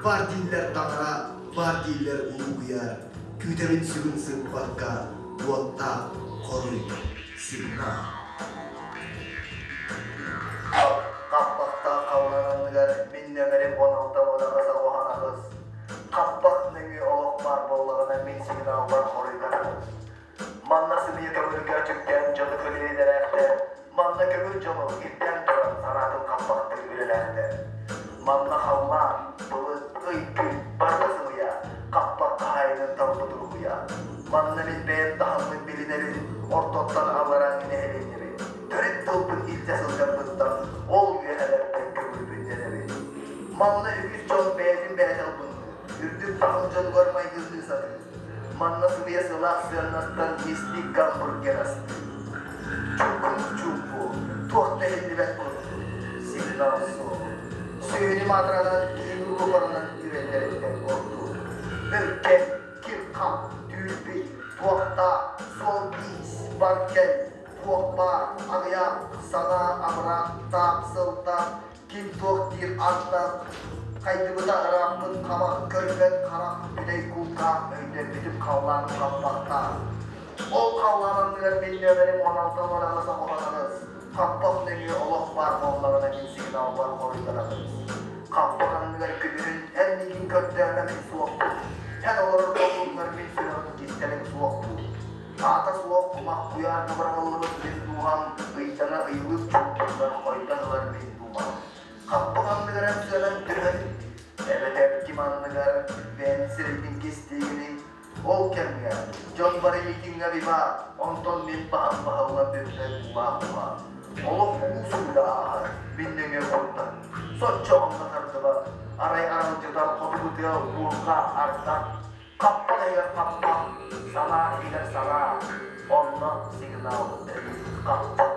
Бар дииллэр таҥара, бар дииллэр улуу куйаар, күүтэбин сүгүн сыппакка, Уоттаах хоруй сигнал. Хаппахтаах халлаан анныгар мин нөмэрим 16 уодаҕас оҕоһон аҕыс. Хаппах нөҥүө олох баар буоллаҕына мин сигналбар хоруйдараҕын. Манна сымыйа көҥүлгэ түктээн дьону көлүөнэлээхтэр, манна көҥүл дьону ирдээн туран санаатын хаппахтыы үлэлээхтэр. Манна халлаан, былыт, ый, күн барыта сымыйа, хаппах хаһаайынын талбыт уруһуйа. Манна мин бэйэм таһыммын билинэбин, ортоттон алларааҥҥы нэһилиэнньэбин. Төрүт тылбын илдьэ сылдьарбыттан ол үөһэлэртэн көҥүлбүн дэнэбин. Манна үгүс дьон бэйэтин бэйэтэ албынныыр, үрдүк таһым дьонугар майгынныы сатыыр. Манна сымыйа сылаас сыаннастан мистик гамбургер астыыр. Чуҥкунуу чуумпу, туох да иһиллибэт курдук. Сигнал суох. Сүөһүнү маатыранан киһи уруһуйунан үрэллэриттэн ордук. Өлкөй, кир-хах, түүл-бит, туохтаах, суол-иис, бар-кэл, туох баар, аҕыйах, санаа, абыраах, таах, сылтах, ким туох диир ардах, хайдыбыта ырааппыт хабах, көрбөт харах, бүтэй кулгаах, өйдөммүтүм халлаан хаппахтаах. Ол халлаан анныгар мин нөмэрим 16 аҕыс оҕоһоноҕус, хаппах нөҥүө олох баар буоллаҕына мин сигналбар хоруйдараҕыс. Хаппах анныгар күнүһүн эн миигин көрдөөнө мин суохпун, эн олорор буолуҥҥар мин сүрэҕим кистэлэҥ суохпун. Аата суох кумах куйаарга быраҕыллыбыт мин дууһам ыйдаҥа ыйылык чуҥкугар хойдон ылар мин дуумам. Хаппах анныгар эн сыанан төһөн, эбэтэр ким анныгар бэйэн сирэйгин кистиигиний? Ол кэмҥэ дьон бары митиҥҥэ вива, онтон мин баһым баһыллан бүппэт уулаах уһаан. Олох уу сууйда ааһар, мин нөҥүө курдат. Соччо онно тардыбат, арай аралдьытар хотугу тыа буурҕа ардах. Хаппах иһигэр хаппах, санаа иһигэр санаа, онно сигнал хаппах.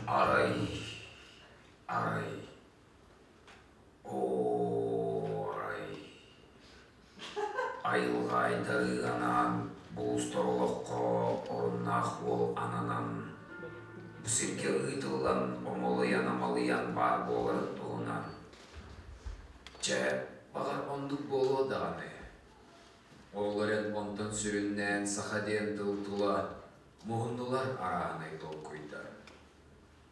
Арай, арай, оо, арай, айылҕа айдарыы анаан булустар олоххо оруннаах уол ананан, бу сиргэ ыытыллан омолуйан-амалыйан баар буоларын туһунан. Чэ, баҕар оннук буолуо даҕаны. Ол эрэн онтон сүрүннээн саха диэн тыл тула муһуннулар арааһынай толкуйдар.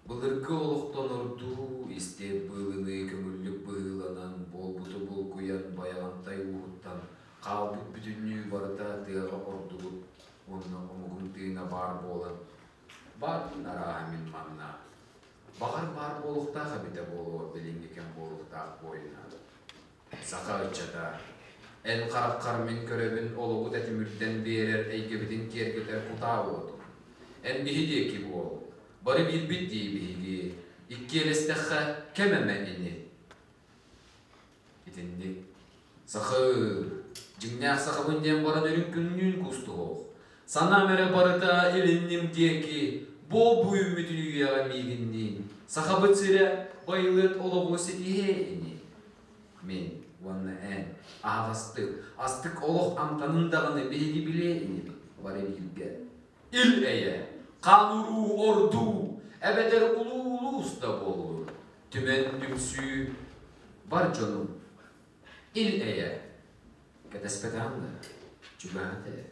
Былыргы олохтон ордуу, истиэп быылыныы көҥүллүк быһыыланан, буолбуту булкуйан Байаҕантай ууһуттан хаалбыт бүтүннүү барыта тыаҕа ордубут уонна омугум тыына баар буолан, баарбын арааһа мин манна. Баҕар баар буолуохтаах эбитэ буолуо билиҥҥи кэм буолуохтаах буойуна. Саха ыччата, эн хараххар мин көрөбүн олоҕу тэтимирдэн биэрэр эйгэбитин киэргэтэр кутаа уотун. Эн биһи диэки буол, бары биирбит дии биһиги, иккиэлэстэххэ кэм эмэ ини. Итинник сахы, дьиҥнээх сахабын диэн баран үрүҥ күннүүн кустуһуох. Санаам эрэ барыта илинним диэки, буол буйуммүтүн үйэҕэ миигинниин, Сахабыт сирэ байылыат олоҕу ситиһиэ ини. Мин уонна эн аһаҕастык, астык олох амтанын даҕаны биһиги билиэ инибит бары бииргэ. Ил-эйэ, хаан-уруу ордуу, эбэтэр улуу улуус да буоллун, түмэн түмсүү бар дьонум ил-эйэ кэтэспэтэҕим да чугаһаат ээ.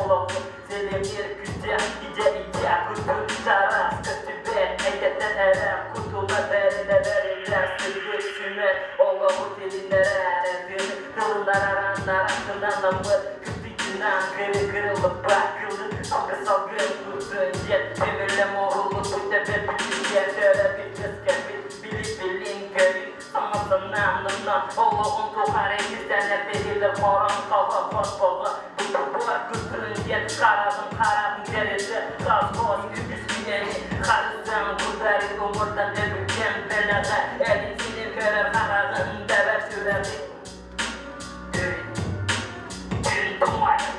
Олоҕу сэлэмир күүстээх идэ идэ кутун чараас көстүбэт эйгэттэн эрэ кутула бэриллэ бэриллэр сырдык сүмэт олоҕу тилиннэрэр тыын тылыннарар аннарахтынан кыттыйдынан кыры кырыллыбат кылы салгы салгын кутун диэн көмүллэм оһуллут бүтэбэ бүтүннэр төрөбүт үөскэбит билип билин көрүү самасанамнына олоҕун тухары кистэнэр бэһилэр хорон хаба хоспоҕо буар кутун диэн хараҕын хараҕын кэрэтэ хас-хос үгүс үйэни харыстаан кудары умурдан өбүгэм бэлэҕэ элин синин көрөр хараҕын бэбэр сүрэҕи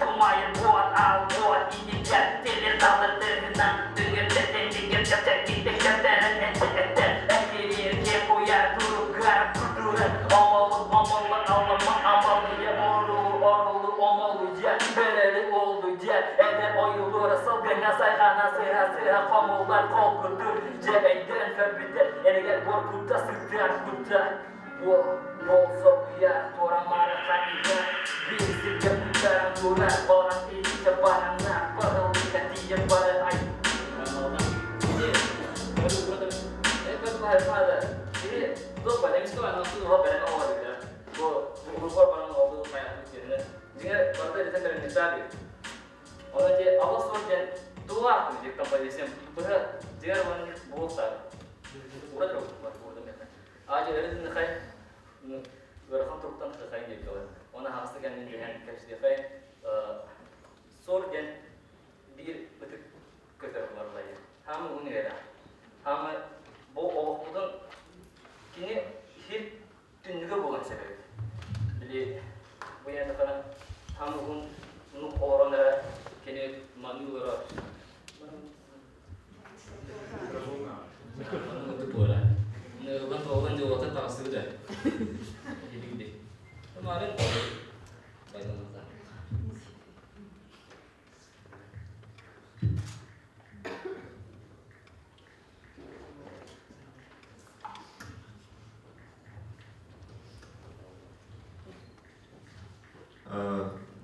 Тумайыр буот ал буот инигэр телер талыр тыгынан түngерде тендигер чэптер кэптэрин этте экирирге куяр туругар кутурun омолу омолу алама амалыya орулу орулу омолуя берели oldu je эдер ойулура сылгына сайгана сыха сыха комулар кол кутур же эйден көбүтер энегер бор кутта сыктар кутта Бол болсо уя тора мара ханига бир сирге кутаран турар балан илите барана барылыка тиен бары ай.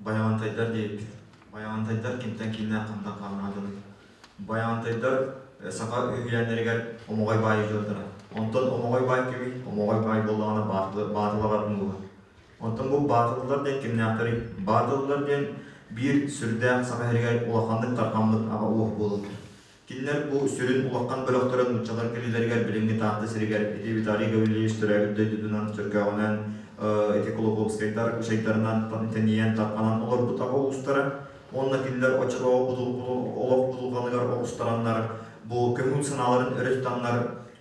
Баявантайдар диэбит. Баявантайдар кимтэн кииннээх хантан хаалнаадын. Баявантайдар саха үһүйээннэригэр омоҕой баай дьонноро. Онтон омоҕой баай кими? Омоҕой баай буоллаҕына баатылаларын ууһа. Онтон бу баатыллар диэн кимнээхтэрий? Баатыллар диэн биир сүрдээх саха иһигэр улаханнык тарҕаммыт аҕа ууһа буолаллар. Кинилэр бу сүрүн улахан бөлөхтөрө нууччалар кэлиилэригэр билиҥҥи Таатта сиригэр ити Виталий Гаврильевич төрөөбүт дойдутунан Чөркөөҕүнэн ити Кулаковскайдар ычайдарынан тэнийэн тарҕанан олорбут аҕа уустара. Уонна кинилэр оччотооҕу олох будулҕаныгар оҕустараннар бу көҥүл санааларын өрө тутаннар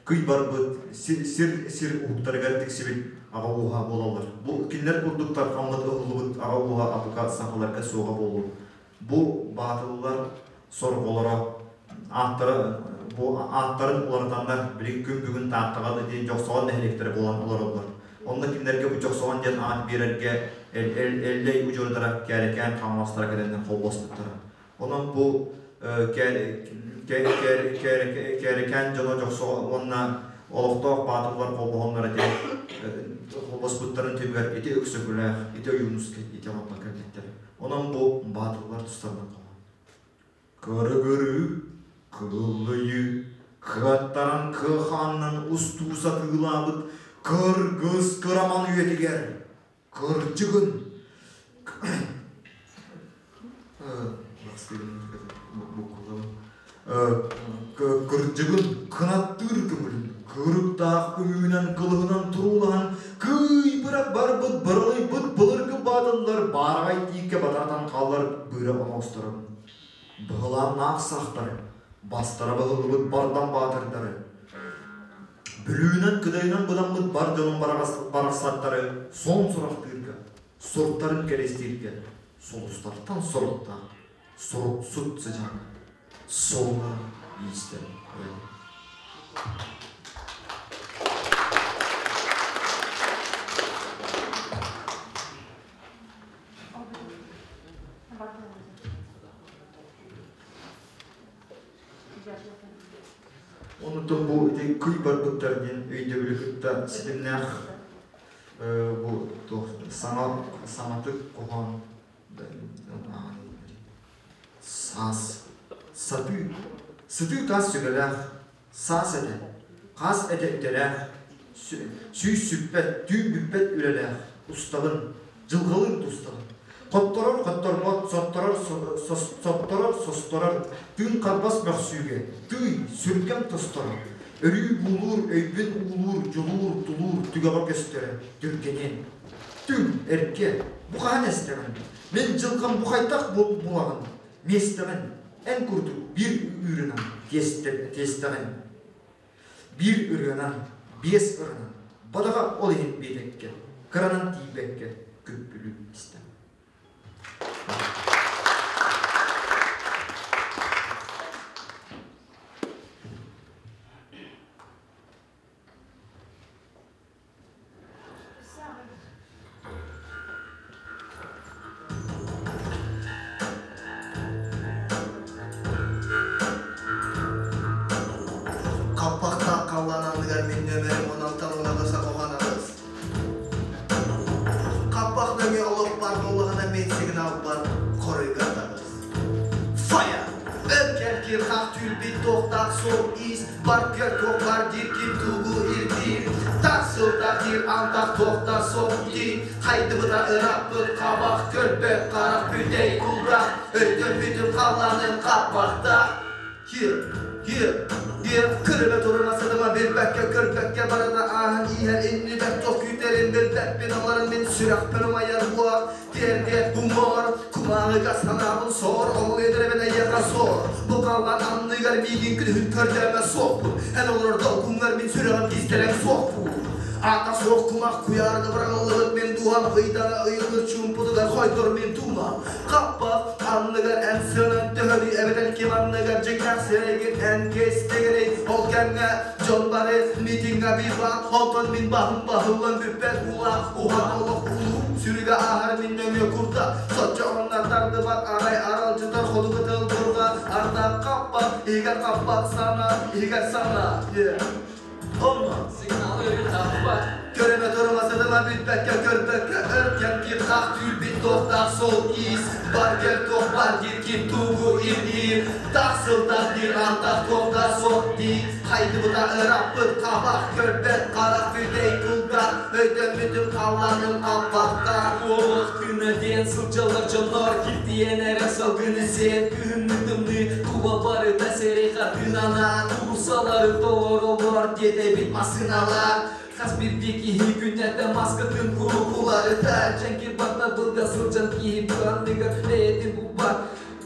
кый барбыт сир сир уһуктарыгар тиксибит аҕа ууһа буолаллар. Бу кинилэр курдук тарҕаммыт ыһыллыбыт аҕа ууһа апыка сахаларга суоҕа буолуо. Бу баатыллар сорҕолоро ааттара бу ааттарын уларытаннар билигин күн бүгүн Тааттаҕа диэн Дьохсоҕон нэһилиэктэрэ буолан олороллор. Онно кинилэргэ бу Дьохсоҕон диэн аат биэрэргэ Эллэй удьуордара Кээрэкээн Хаҥаластара кэлэннэр холбоспуттара. Онон бу Кээрэкээн дьоно Дьохсоҕон уонна олохтоох баатыллар холбоһоннор ити холбоспуттарын түмүгэр ити Өксөкүлээх, ити Ойуунускай, ити Алампа кэлбиттэр. Онон бу баатыллар тустарынан хоһоон. Кырыгырыы, кыллыйыы, кыаттаран кыахааннан устуу сатыылаабыт кыргыс кыраман үйэтигэр кырдьыгын кырдьыгын кынаттыыр көҥүлүн кырыктаах көмүүнэн кылыһынан туруулаһан кыйбырак барбыт быралыйбыт былыргы баатыллар баараҕай тииккэ батаратан хааллар быыра оҥосторун быһылааннаах сахтары бастара быһыллыбыт бардам баатырдары бүлүүнэн кыдайынан быдаммыт бар дьонун барахсаттары сон сурахтыырга суртарын кэрэстииргэ сулустартан соруктаах суруксут сыдьаан суолларын иистэрин Онутун бу ити кый барбыттар диэн өйдөбүлү кытта ситимнээх бу саҥа саҥатык хоһоон. Саас. Сатыы. Сытыы таас сүгэлээх. Саас этэ. Хаас этэ үтэлээх. Сүүс сүппэт, түүн бүппэт үлэлээх. Устабын. Дьылҕалыын тустабын. Хотторор хотторбот, сотторор сотторор состорор, тыын харбас мөхсүүгэ, тыый, сүргэм тосторор. Өрүү буулуур, өйбүн уулуур, дьулуур, тулуур түгэҕэ көстөрө, түргэниэн. Түҥ, эргэ, бу хаһан эстэҕин? Мин дьылҕам бу хайдах булаҕын? Миэстэҕин, эн курдук биир ыырынан тиэстэҕин. Биир ырыанан, биэс ыранан, бадаҕа ол иһин биэтэккэ, кыранан тиийбэккэ күппүлүү истэм. Хаппахтаах халлаан анныгар мин нөмерим 16 аҕыс аҕыс. Хаппах нөҥүө олох бар буоллаҕына мин сигналбар хоруйга таҕыс. Фая! Өр кирхах түүл-бит туохтаах суол-иис бар көр туох бар диир ким тугу ирдиир тах сылтах диир антах туохтар суох дии хайдыбыта ырааппыт хабах көрбөт харах бүтэй кулгаах өйдөммүтүм халлааным хаппахтаах Here, here, here Кырыга туруна сытыма билбэккэ көрбөккө барыта ааһан иһэр иннибэр туох күүтэрин билбэппин аларын мин сүрэхпин умайар уот Тиэргэ уҥуор кумааҕыга санаабын соор ол эдэрбин эйиэхэ суор бу халлаан анныгар миигин күнүһүн көрдөмө суохпун эн олорор долгуҥҥар мин сүрэҕим кистэлэҥ суохпун аата суох кумах куйаарга быраҕыллыбыт мин дууһам ыйдаҥа ыйыллыр чуумпутугар хойдор мин туума хаппах анныгар эн сыанан төһөнүй эбэтэр ким анныгар дьиҥнээх сирэйгин эн кистигирий ол кэмҥэ дьон бары митиҥҥэ бивак онтон мин баһым баһыллан бүппэт уулаах уһат олох улуу сүрүгэ ааһар мин нөҥүө курда соччо онно тардыбат арай аралдьытар хотугу тыл бурҕа ардах хаппат иһигэр хаппат сана иһигэр сана yeah. Онно Сигнал өрүү хаппат. Көрөмө турума сытыма бүппэккэ көрбөккө өр кэм кирхах түүл-бит туохтаах суол-иис бар кэл туох бар диир ким тугу ирдиир тах сылтах диир антах туохтар суох дии хайдыбыта ыраппыт хабах көрбөт харах бүтэй кулгаах өйдөммүтүм халлааным хаппахтаах Олох тыына диэн сылдьаллар дьоннор киртийэн эрэ салгыны сиэн күһүҥҥү тымныы тула барыта сэрэй хартыынанан уулуссалары толороллор диэтэбит массыыналар хас биирдии киһи күннэтэ маскатын куруук уларытар дьэҥкир баттабылга сылдьан киһи быанныгар бэйэтин булбат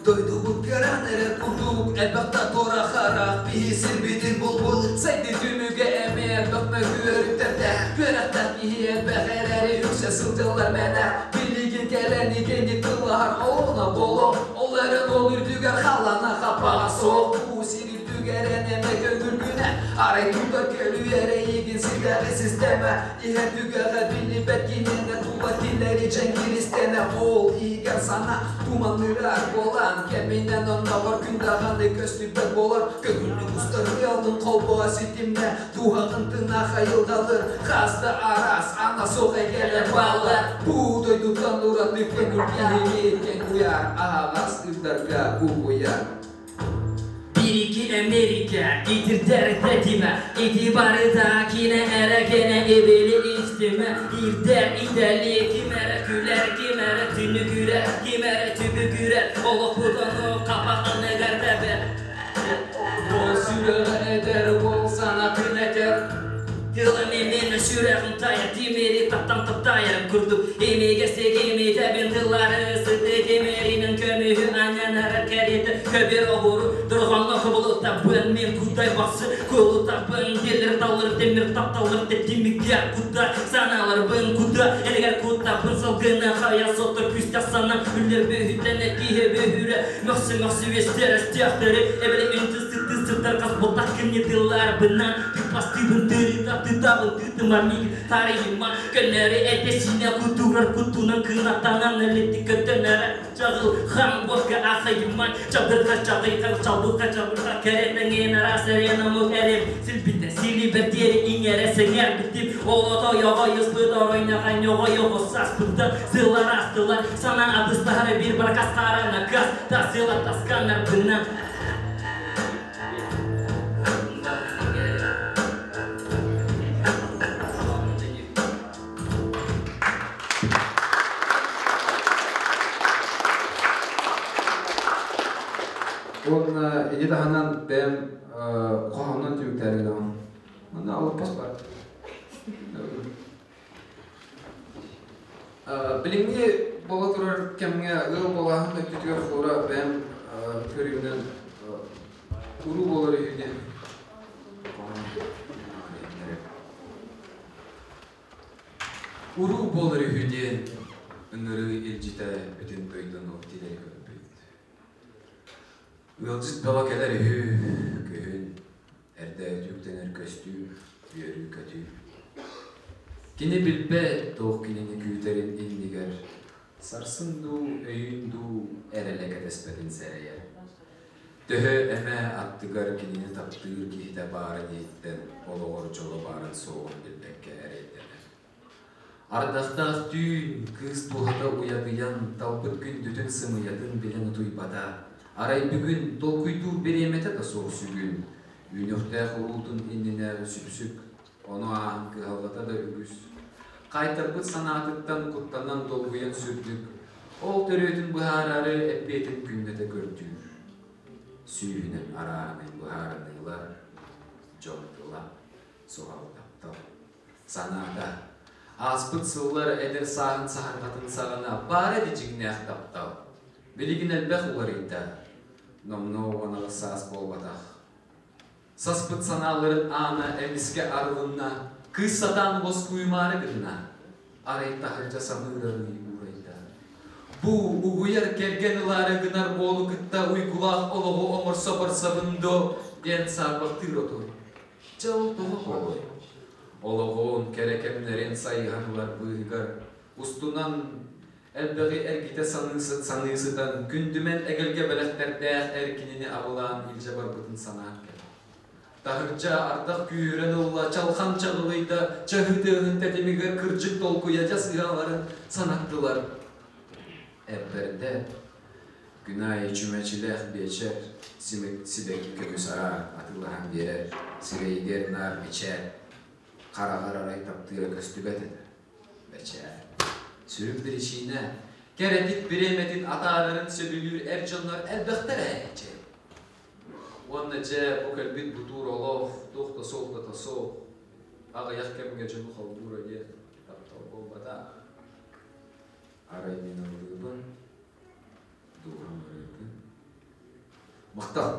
Дойдубут көрөн эрэр курдук элбэх да туора харах биһи сирбитин булбут сайдыы түмүгэ эмиэ элбэх мөкү өрүттэрдээх үөрэхтээх киһи элбэх эрээри үксэ сылдьаллар мэнэ билигин кэлэн игэнник тыллаһар олоҕуна боло ол эрэн ол үрдүгэр халлана хаппаҕа суох бу сир үрдүгэр эн эмэ көҥүлгүнэ арай тута көлүү эрэйигин сирдээҕи система иһэр түгэҕэ биллибэт киниэнэ тула тиллэри дьэҥкиристэнэ ол иһигэр сана туманныырар буолан кэминэн онноҕор күн даҕаны көстүбэт буолар көҥүллүк устар ыалын холбоо ситимнэ дууһаҕын тынаах айылҕалыр хас да араас ана суох эйгэлэр бааллар бу дойдуттан ураты көҥүл киһини кэҥ куйаар аһаҕас ыырдарга угуйар Бирики Америка, итирдэр тэтимэ, ити барыта кинэ эрэ кэнэ эбили истимэ, ирдэр идэли ким эрэ күлэр, ким эрэ түнүгүрэр, ким эрэ түбүгүрэр, олохпут ону хапах анныгар тэбэр. Ол сүрэҕэ эдэр уол санаатын этэр Тылым имин сүрэҕим тайар, тимири таптан таптайарым курдук, имигэстик имитэбин тыллары сыты тимиринэн көмүһү анньанара кэриэтэ көбүөр оһуору дорҕоҥҥо кубулутабын мин кудай бахсы кулутабын тилир талыр тимир тапталыр тимигэ куда санааларбын куда элигэр куттабын салгыны хайа сотор күүстээх санаам үллэр бөһүтэнэ киһи бөһүрэ мөхсү мөхсү үөстэр өстөөхтөрү эбэли үнтү сыты сытар хас ботах кимни тылларбынан тыппастыыбын тырыта тытабын тыытыма миигин тарыйыма көннөрү этэ сиинэ кутурар кутунан кынаттанан элитти көтөнөрө чаҕыл хан уокка ахайыма чабырха чаҕыйхар чабылха чабырха Кэрэтеңин араас эрен омук эрим Силбитэ силибер диэри иҥэрэ сэҥээрбитим Олото йоҕо йыспыт оройнаха ньоҕо йоҕо саспыта Сыллар астылар санаа абыстаһара бир баракастаара накас Тасыла тасканнарбынан Уонна ити таһынан бэйэм хоһоонун түмүктээри гынабын. Манна олоппос бар. Билиҥҥи буола турар кэмҥэ ыал буолааһын өттүтүгэр флора бэйэм көрүүбүнэн уруу буолар үһү диэн Уруу буолар үһү диэн ыҥырыы илдьитэ бүтүн дойдуну тилэри көрбүт. Ыалдьыт бөҕө кэлэр үһү, күһүн эрдэ үтүктэнэр көстүү, үөрүү-көтүү. Кини билбэт туох кинини күүтэрин иннигэр сарсын дуу, өйүүн дуу эрэлэ кэтэспэтин сэрэйэр. Төһө эмэ аттыгар кинини таптыыр киһитэ баарын иһиттэн олоҕор дьоло баарын суоҕун билбэккэ эрэйдэнэр. Ардахтаах түүн кыыс дууһата уйадыйан, талбыт күндүтүн сымыйатын билэн утуйбата. Арай бүгүн толкуйдуур бириэмэтэ да суох сүгүн. Үүнүөхтээх уруутун иннинээҕи сүпсүк, ону ааһан кыһалҕата да үгүс. Хаайтарбыт санаатыттан куттанан долгуйан сүрдүк, ол төрүөтүн быһаарары эппиэтин күннэтэ көрдүүр. Сүүһүнэн арааһынай быһаарыныылар, дьон тыла, суһал таптал. Санаата, ааспыт сыллар эдэр сааһын саһарҕатын саҕана баара ити дьиҥнээх таптал. Билигин элбэх уларыйда. Номнуо 18 саас буолбатах. Саспыт санааларын аана эмискэ арылынна, кыыс сатаан уоскуйумаары гынна. Арай таһырдьа самыырарыы уурайда. Бу угуйар кэргэн ылаары гынар уолу кытта уйгулаах олоҕу оҥорсо барсабын дуо диэн саарбахтыыр оту. Дьэ ол тоҕо буолуой? Олоҕун кэрэ кэмнэрин сайыһан ылар быыһыгар устунан элбэҕи эргитэ саныы сытан күндүмэн эгэлгэ бэлэхтэрдээх эр кинини абылаан илдьэ барбытын санаан кэлэр. Таһырдьа ардах күүһүрэн ылла, чалхан чаҕылыйда, чаһыы тыаһын тэтимигэр кырдьык толкуйа дьас ыалларын санаттылар. Эппэрдэ Күн аайы чүмэчилээх биэчэр сибэкки көмүс араа атыылаһан биэрэр, сирэйигэр наар мичээр, хараҕар арай таптыыра көстүбэт этэ. Бэчээр. Сүрүн биричиинэ кэрэтик бириэмэтин атаарарын сөбүлүүр эр дьоннор элбэхтэр ээ дьэ. Уонна дьэ бу кэлбит бутуур олох туох да суолтата суох, аҕыйах кэмҥэ дьону холбуура диэн таптал буолбатах. Арай мин ыллыыбын, дууһам ырыатын. Махтал!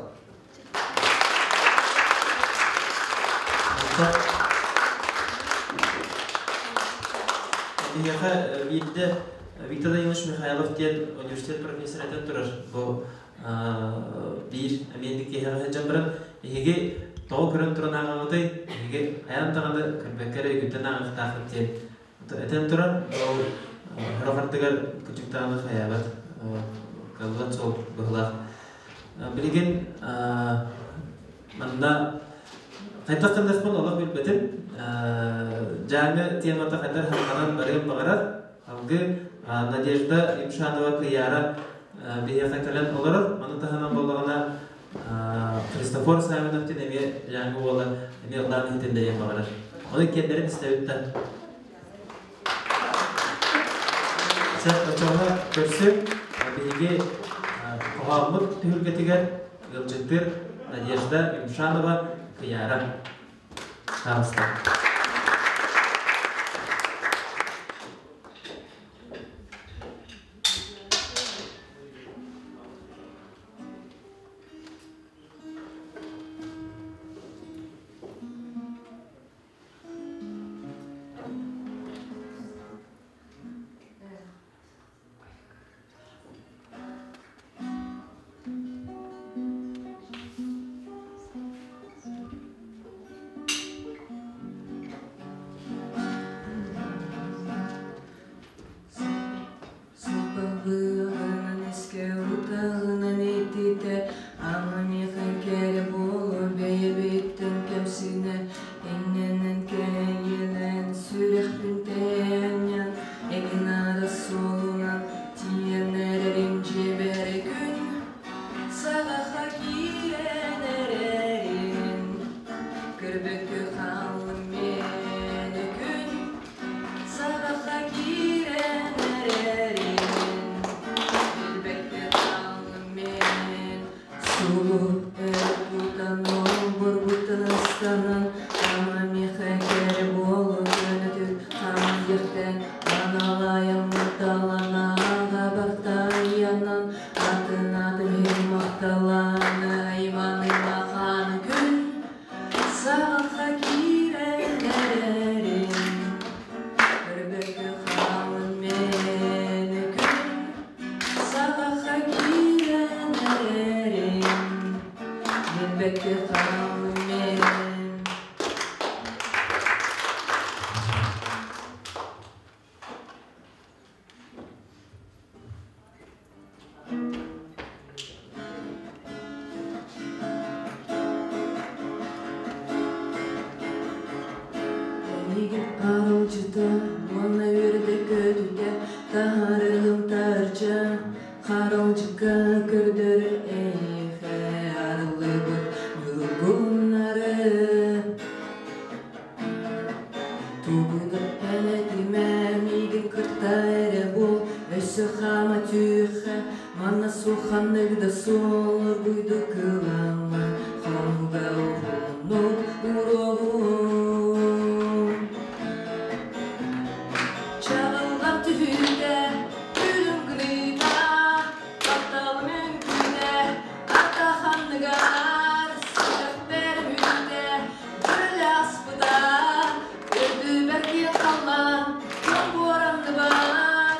Биһиэхэ биирдэ Виктор Данилович Михайлов диэн университет профессора этэн турар. Бу биир эмиэ киһиэхэ сылдьан баран эһиги тоҕо көрөн туран ааҕаҕытый? Эһиги хайаан даҕаны көрбөккө эрэ өйгүттэн ааҕыахтааххыт диэн Этэн туран, ол сорох ардыгар кырдьык даҕаны хайаабат кыаллыбат суол быһыылаах. Билигин манна хайдах гыныахпын олох билбэтим. Дьааҥы темата хайдах халҕанан барыан баҕарар. Алгы Надежда Юмшанова Кыйаара биһиэхэ кэлэн олорор. Маны таһынан буоллаҕына Христофор Савинов диэн эмиэ Дьааҥы уола эмиэ ыллаан иһитиннэриэн баҕарар. Ону иккиэннэрин истэбит да. Сэ очоҕуна көрсү биһиги хоһооммут түһүлгэтигэр ыалдьыттыыр Надежда Юмшанова Кыйаара. Пожалуйста. Бартайанан атын атын мақталан айман махан күн саҕаха киирэн эрэрин көрбөккө хаалын мен күн саҕаха киирэн эрэрин билбэккэ хаалын мен. Эйигин арылдьыта уонна үөрдэ көтүтэ таһаарыгым тарча харалдьыкка көрдөрө эйиэхэ арыллыбыт ньургуннары тугуна эн этимэ миигин кытта эрэ буол өссө хаама түүхэ манна суханнык да суол оргуйду кыламмын хонуга уһуннук уруогум чаҕылҕан түһүүтэ күлүм гыныыта тапталым үҥкүүтэ атаханныгар сүрэхпэр мүтэ дьүрүлэ аспыта үрдүбэр киэҥ халлаан тоҥ буоранныбар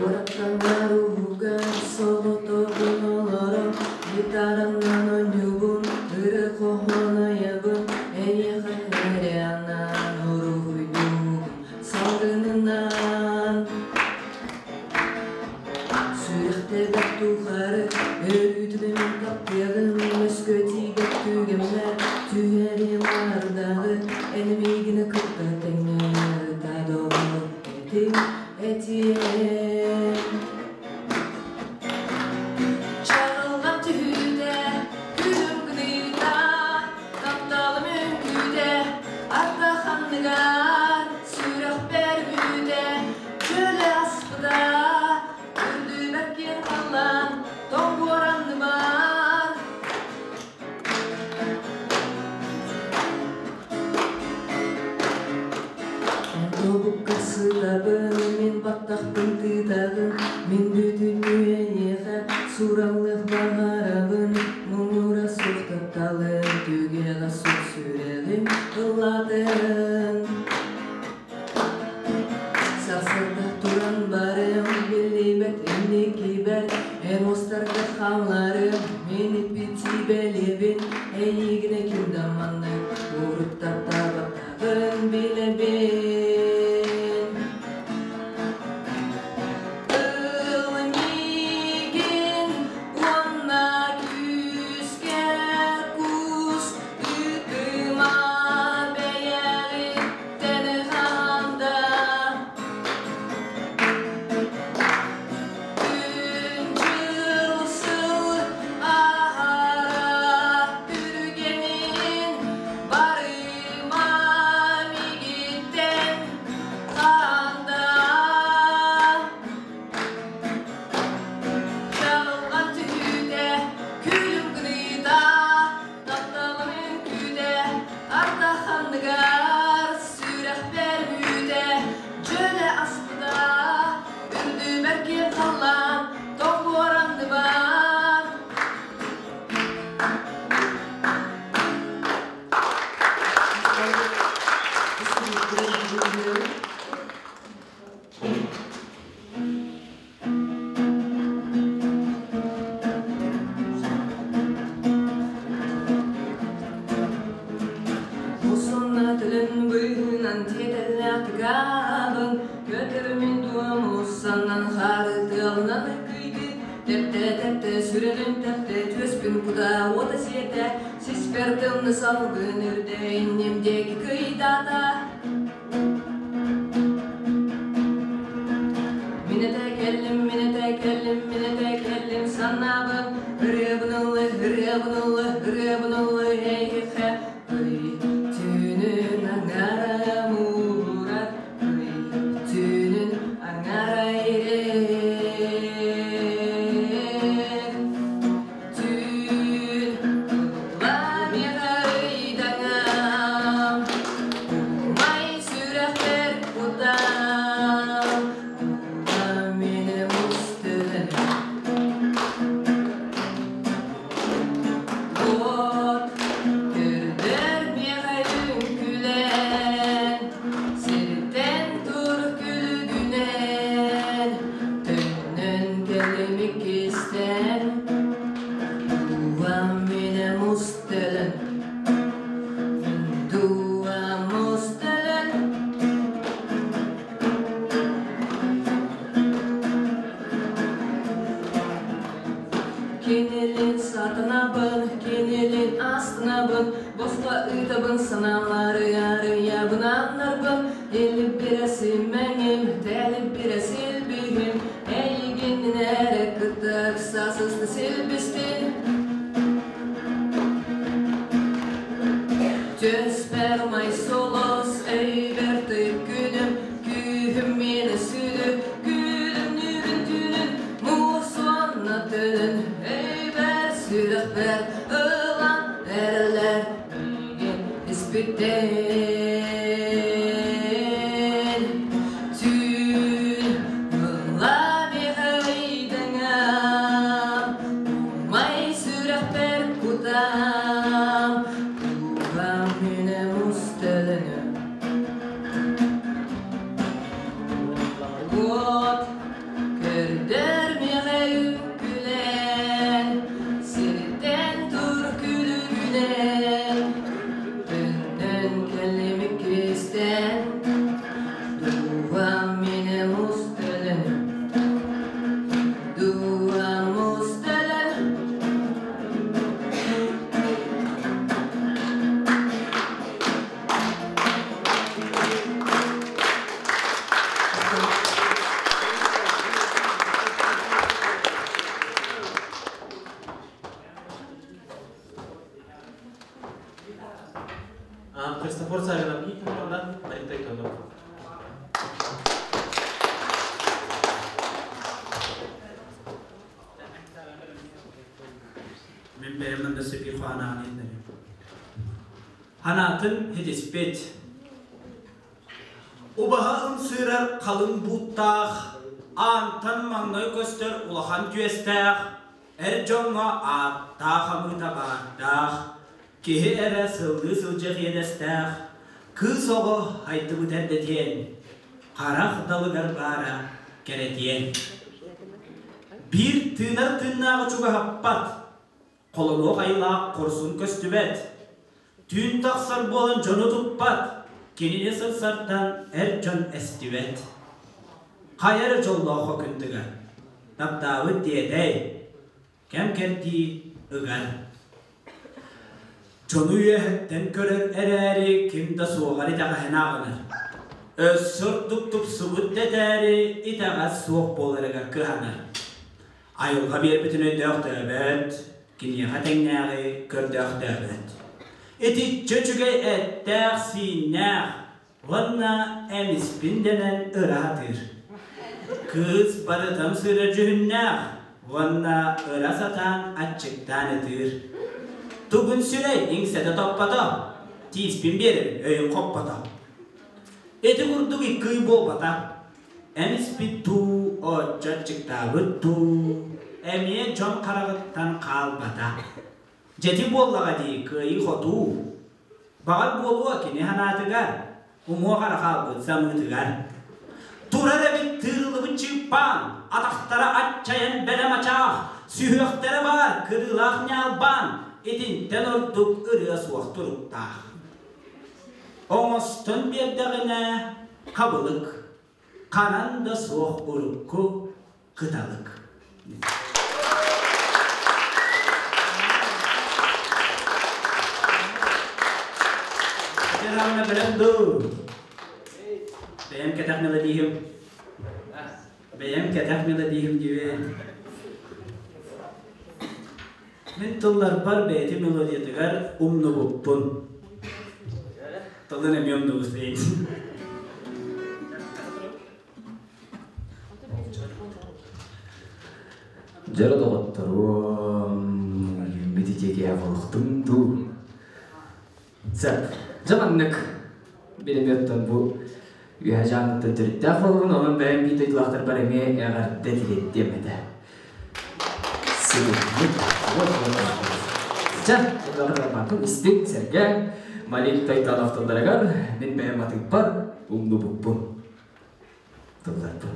Уораттанар уһугар соҕотоҕун олорон гитаранан оонньуубун ырыа хоһоон айабын эйиэхэ эрэ анаан уруһуйдуубун салгынынан сүрэхтэбэр тухары өрүүтүн мин таптыаҕым өскө тиийбэт түгэммэр түһэриэм ардаҕы эн миигин кытта тэҥҥэ ытаа этим этиэм. Чаҕылҕан түһүүтэ, күлүм гыныыта, тапталым үҥкүүтэ, ардаханныгар сүрэхпэр үүтэ, дьөлө аспыта, үрдүбэр киэҥ халлаан, тоҥ буоранныбар. Эн тобукка сытабын, мин баттахпын тыытаҕын, мин бүтүннүү эйиэхэ суураллых баҕарабын, муҥура суох тапталым, түгэҕэ суох сүрэҕим ыллаатын. Сарсыарда туран барым, биллибэт инникибэр, эн уостарга хаалларым, мин иппит бэлиэбин, эйигинэ ким да маннык урут таптаабатаҕын билэбин. Ыл миигин уонна күүскэ куус ыытыма бэйэҕиттэн ханда. Күн-дьыл сыл аһара түргэнин барыма миигиттэн ханда. Чаҕылҕан түһүүтэ, күлүм гыныыта, тапталым үҥкүүтэ, ардаханныгар сүрэхпэр үүтэ, дьөлө аспыта, үрдүбэр киэҥ халлаан, тоҥ буоранныбар. Усунна төлөн быһынан тиэтэллээх тыгабын, көтөрүмүн дуом уссаннан хары тыалынан кыйды, тэптэ-тэптэ сүрэҕим тэптэ түөспүн кута уота сиэтэ, сиспэр тымны салгын үрдэ инним диэки кыйдаата. Мин этэ кэллим, мин этэ кэллим, мин этэ кэллим санаабын, ырыабын ыллы, ырыабын ыллы, ырыабын ыллы эйиэхэ. Ый түүнүн аҥара муурар, ый түүнүн аҥара ирэр. Түүн ылла ыйдаҥам, умай сүрэхпэр кутам. астынабын Босхо ыытабын санаалары арыйабын ааннарбын Илбирэ симэҥим, тэлибирэ силбиһим Эйигин эрэ кытта ыкса сыста силбистин Түспэр май солос өйбөр тыйып күнүм Күүһүм миэнэ сүдү күлүмнүүбүн түүнүн Муус уонна төлөн өйбөр сүрэхпэр ылан эрэллэр миигин испиттэн Түүн ылла миэхэ умай сүрэхпэр кутам Тугам минэ мустэлэнэ Уот көрдөр миэхэ үҥкүлээн Сиртэн тур күлүгүнэн Төннөн кэллим иккистээн Дууһам минэ мустэлэн Дууһам мустэлэн Христофор Савинов Никитовна, Марина Антонова. Мин бэйэмэн да сөпир ханаан иһиннэрим. Ханаатын хитиспит. Убаһа ымсыырар халыҥ бууттаах, аантан маҥнай көстөр улахан түөстээх, эр дьоҥҥо ааттаах амыыта баардаах, киһи эрэ сыллыы сылдьар иэдэстээх, кыыс оҕо хайдыбыт эрдэтиэн, харах далыгар баара кэрэтиэн. Биир тыынар тыыннааҕы чугаһаппат, холонуох айылаах хорсун көстүбэт. Түүн тахсар буолан дьону туппат, кинини сырсартан эр дьон эстибэт. Хайа эрэ дьоллооххо күн тыгар, таптаабыт диэтэй, кэм-кэрдии ыгар. Дьону үөһэттэн көрөр эрээри ким да суоҕар итэҕэһин ааҕынар. Өссө ордук тупсубут дэтээри итэҕэс суох буоларыгар кыһанар. Айылҕа биэрбитин өйдөөхтөөбөт, киниэхэ тэҥнээҕи көрдөөхтөөбөт. Итиччэ үчүгэй эттээх-сииннээх уонна эмиспин дэнэн ыраатыыр. Кыыс барытам сыра дьүһүннээх уонна ыра сатаан аччыктаан ытыыр. Тугун сүрэй иҥсэтэ топпото, тииспин биэрэр өйүм хоппото. Ити курдук икки ый буолбата. Эмиспит дуу, оччо аччыктаабыт дуу, эмиэ дьон хараҕыттан хаалбата. Дьэти буоллаҕа дии кыайыы-хотуу. Баҕар буолуо кини санаатыгар, уҥуох эрэ хаалбыт самыытыгар. Турар эбит тыырыллыбыт чыыппаан, атахтара аччайан бэлэм ачаах, сүһүөхтэрэ баар кырыылаах ньаалбаан, итинтэн ордук ырыа суох туруктаах. Оҥостон биэрдэҕинэ хабылык, ханан да суох урукку кыталык. Равна бэлэм дуу? Бэйэм кэтэх мелодиһым. Бэйэм кэтэх мелодиһым диибин. Мин тылларбар бэйэтин мелодиятыгар умнубуппун. Тылын эмиэ умнубут бэйэтин. Дьоро доҕотторуом, үүммүт итиэкиһэ болохтум дуу. Сөп. Дьэ маннык билимиэттэн бу үөһэ дьааҥыттан төрүттээх буолабын, онон бэйэм биир дойдулаахтарбар эмиэ эҕэрдэ тириэрдиэм этэ. Сибилник. Чэ, барбаккын истиҥ, сэргээҥ, Малик Тайтанов тылларыгар мин бэйэм атыыппар умнубуппун. Тылларбын.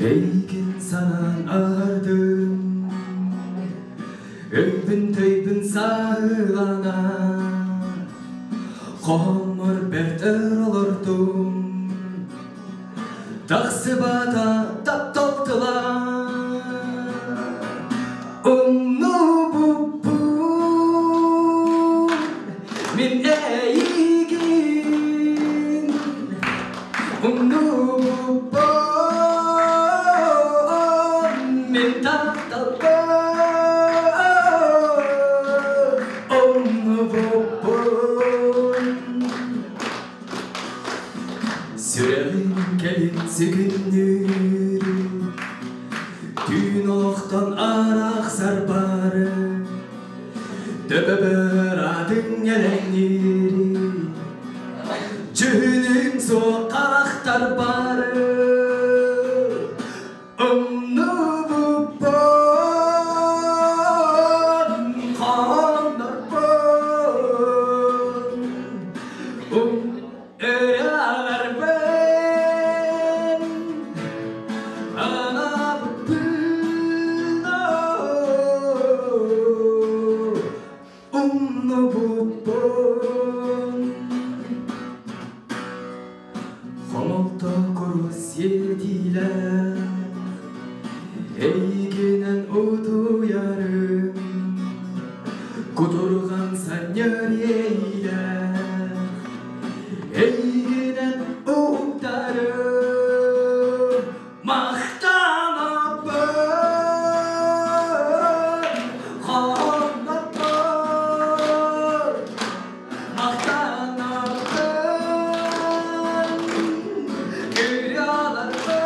Эйигин санаан аһардым, Өйбүн-төйбүн сааһыланан, Хоһоммор бэрт өр олордум. Тахсыбата таптал. Мин эйигин умнубуппун, мин тапталбын умнубуппун. Сүрэҕим кэлин сүгүннүүр, түүн олохтон арахсар бары, төбөбөр атын элэҥниир, дьүһүнүҥ суох харахтар бары, умнубуппун, хоннорбун, ырыаларбын анаабыппын, умнубуппун. Хомолто курус сиэтиилээх, эйигинэн утуйарым, кутурҕан санньар иэйиилээх, эйигинэн уһуктарым, махтанабын, хоннорбун, махтанабын, ырыаларбын,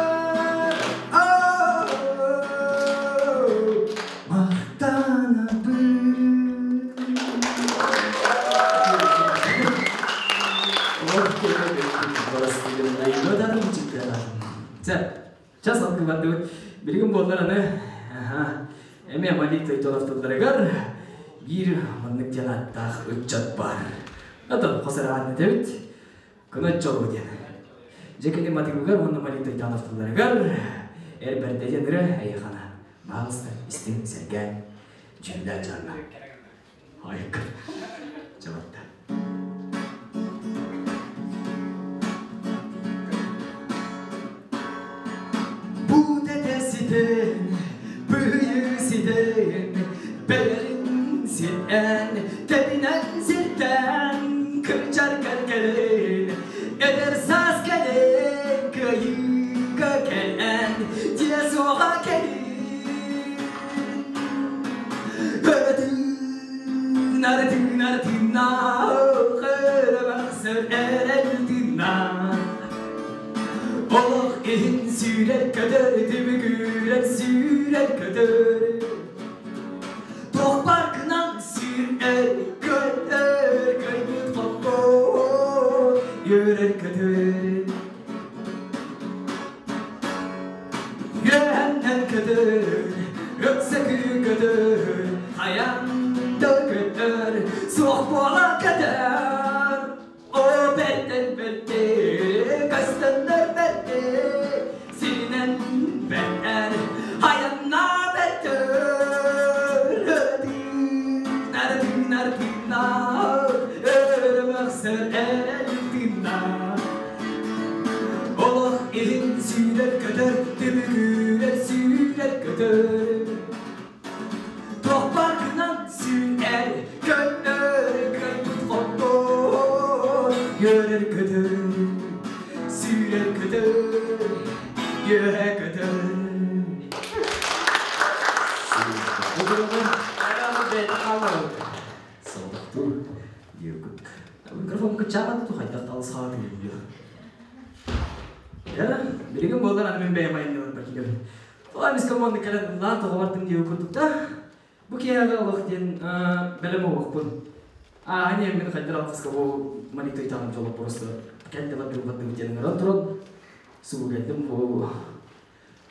махтанабын. Час алгы Билигин буоллар аны эме Малик Тойтоловтуларыгар биир маннык диэн аттаах ыччат бар. Атын хосараан этебит. Кына чолу диэн. Жекени матыгыгар уонна Малик Тойтановтуларыгар эр бэрдэ диэн ыры эйхана. Баалыста истиң сэргээн дьүүллээн жанна. Айыккын. Жабатта. Бу тэтеситен, быйыситен, бэлэрин ситэн, тэбинэн сиртэн, кырчар кэлин, эдэр саас кэлин, кыайыыга кэлэн, дьиэ суоҕа кэлин. Өрөтүн, арытын, арытынна, кырабахсыр эрэлтинна. Олох иһин сүүрэр көтөр, түбүгүрэр сүүрэр көтөр. Туох баркынан сүүрэр көтөр, кыйбыт хоппот, үөрэр көтөр. Үөһэннэн көтөр, өксөкү көтөр, хаянда көтөр, суох буола көтөр. О бэртэн бэрте, кастаннар бэрте, сиринэн бэртэр, хаянна бэртэр. Ырытын, арытын, өрөмөхсөр эрэлтинна. Олох иһин сүүрэр көтөр, түбүгүрэр сүүрэр көтөр. Туох баркынан сүүрэр көтөр, кыйбыт хотто, үөрэр көтөр, сүүрэр көтөр, үөһэ көтөр. Солдаттуу диэкут. Микрофон кычаабат ту хайдах талыс хааты диyor. Я, билигин буолар аны мен бэйэм айымньылар бакилебин. Тула мис команды кэлэн лаан тоҕо диye курдук да. Бу киһиэхэ олох диэн бэлэм оҕохпун. А, ани мен хайдар алтыска бу молитва итаҕын жоло просто кэлде бар билбаттым диэн ыран туран суу кэлдим бу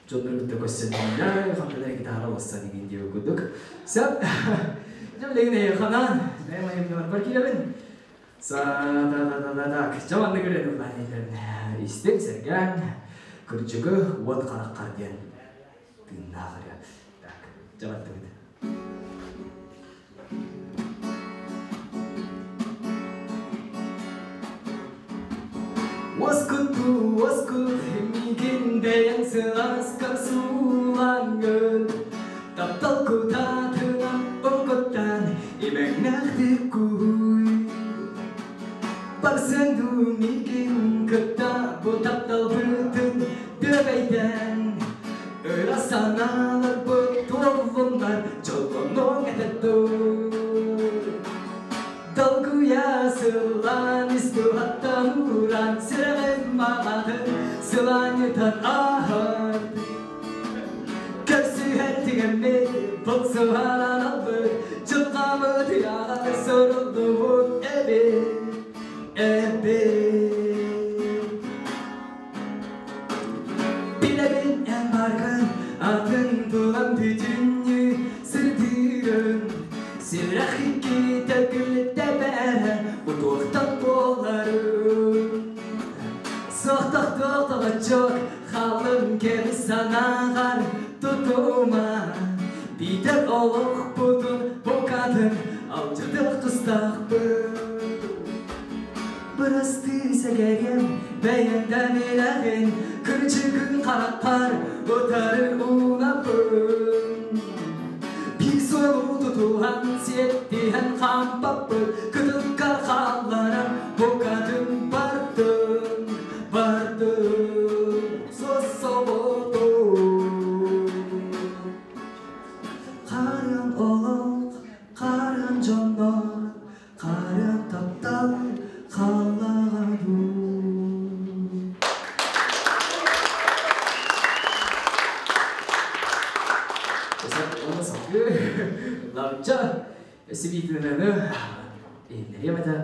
дьоннор кытта көссен хантан гитара бассан деген диye курдук. Сәп, жам легин ханан, бэйэм айымньылар бар килебин. Са да да да да так. Жаманны көрен истең сэргээн кырдьыгы уот хараххар диэн тыыннаах ырыа. Так, жаматтыбыт. Уоскутту, уоскут, миигин бэйэҥ сылааскар суулаҥҥын, таптал кутаатынан угуттан имэҥнээхтик кууй. Барсан дуу миигин кытта бу тапталбытын бүөбэйдээн, Ыра санааларбыт туоллуннар, дьоллонуоҥ этэ дуу. Долгуйа сыллаан ис дууһаттан ууран, сүрэҕим баҕатын сылаанньытан ааһар. Көрсүһэр түгэммит булсуһан албыт, дьылҕамыт ыйааҕар суруллубут эбит, эбит. Билэбин эн баргын, атын булан бүтүннүү сырдыырын. Сүрэх иккитэ күлүттэбэрэ, утуохтан буоларын. Суохтах тоҕоччук, халыҥ кэми санааҕар тутума. Биитэр олохпутун букатын алдьатыах тустаахпыт. Бырастыы сэгэриэм, бэйэм да билэҕин, кырдьыгын харахпар утары уунабын. Биир суолу тутуһан, сиэттиһэн хаампаппыт, кытылгар хаалларан букатын бардым, бардым, суос-соҕотох. Харыан олох, харыан дьоннор, харыан таптал хааллаҕа дуу. Ламча сибиитинаны иһиннэриэм этэ.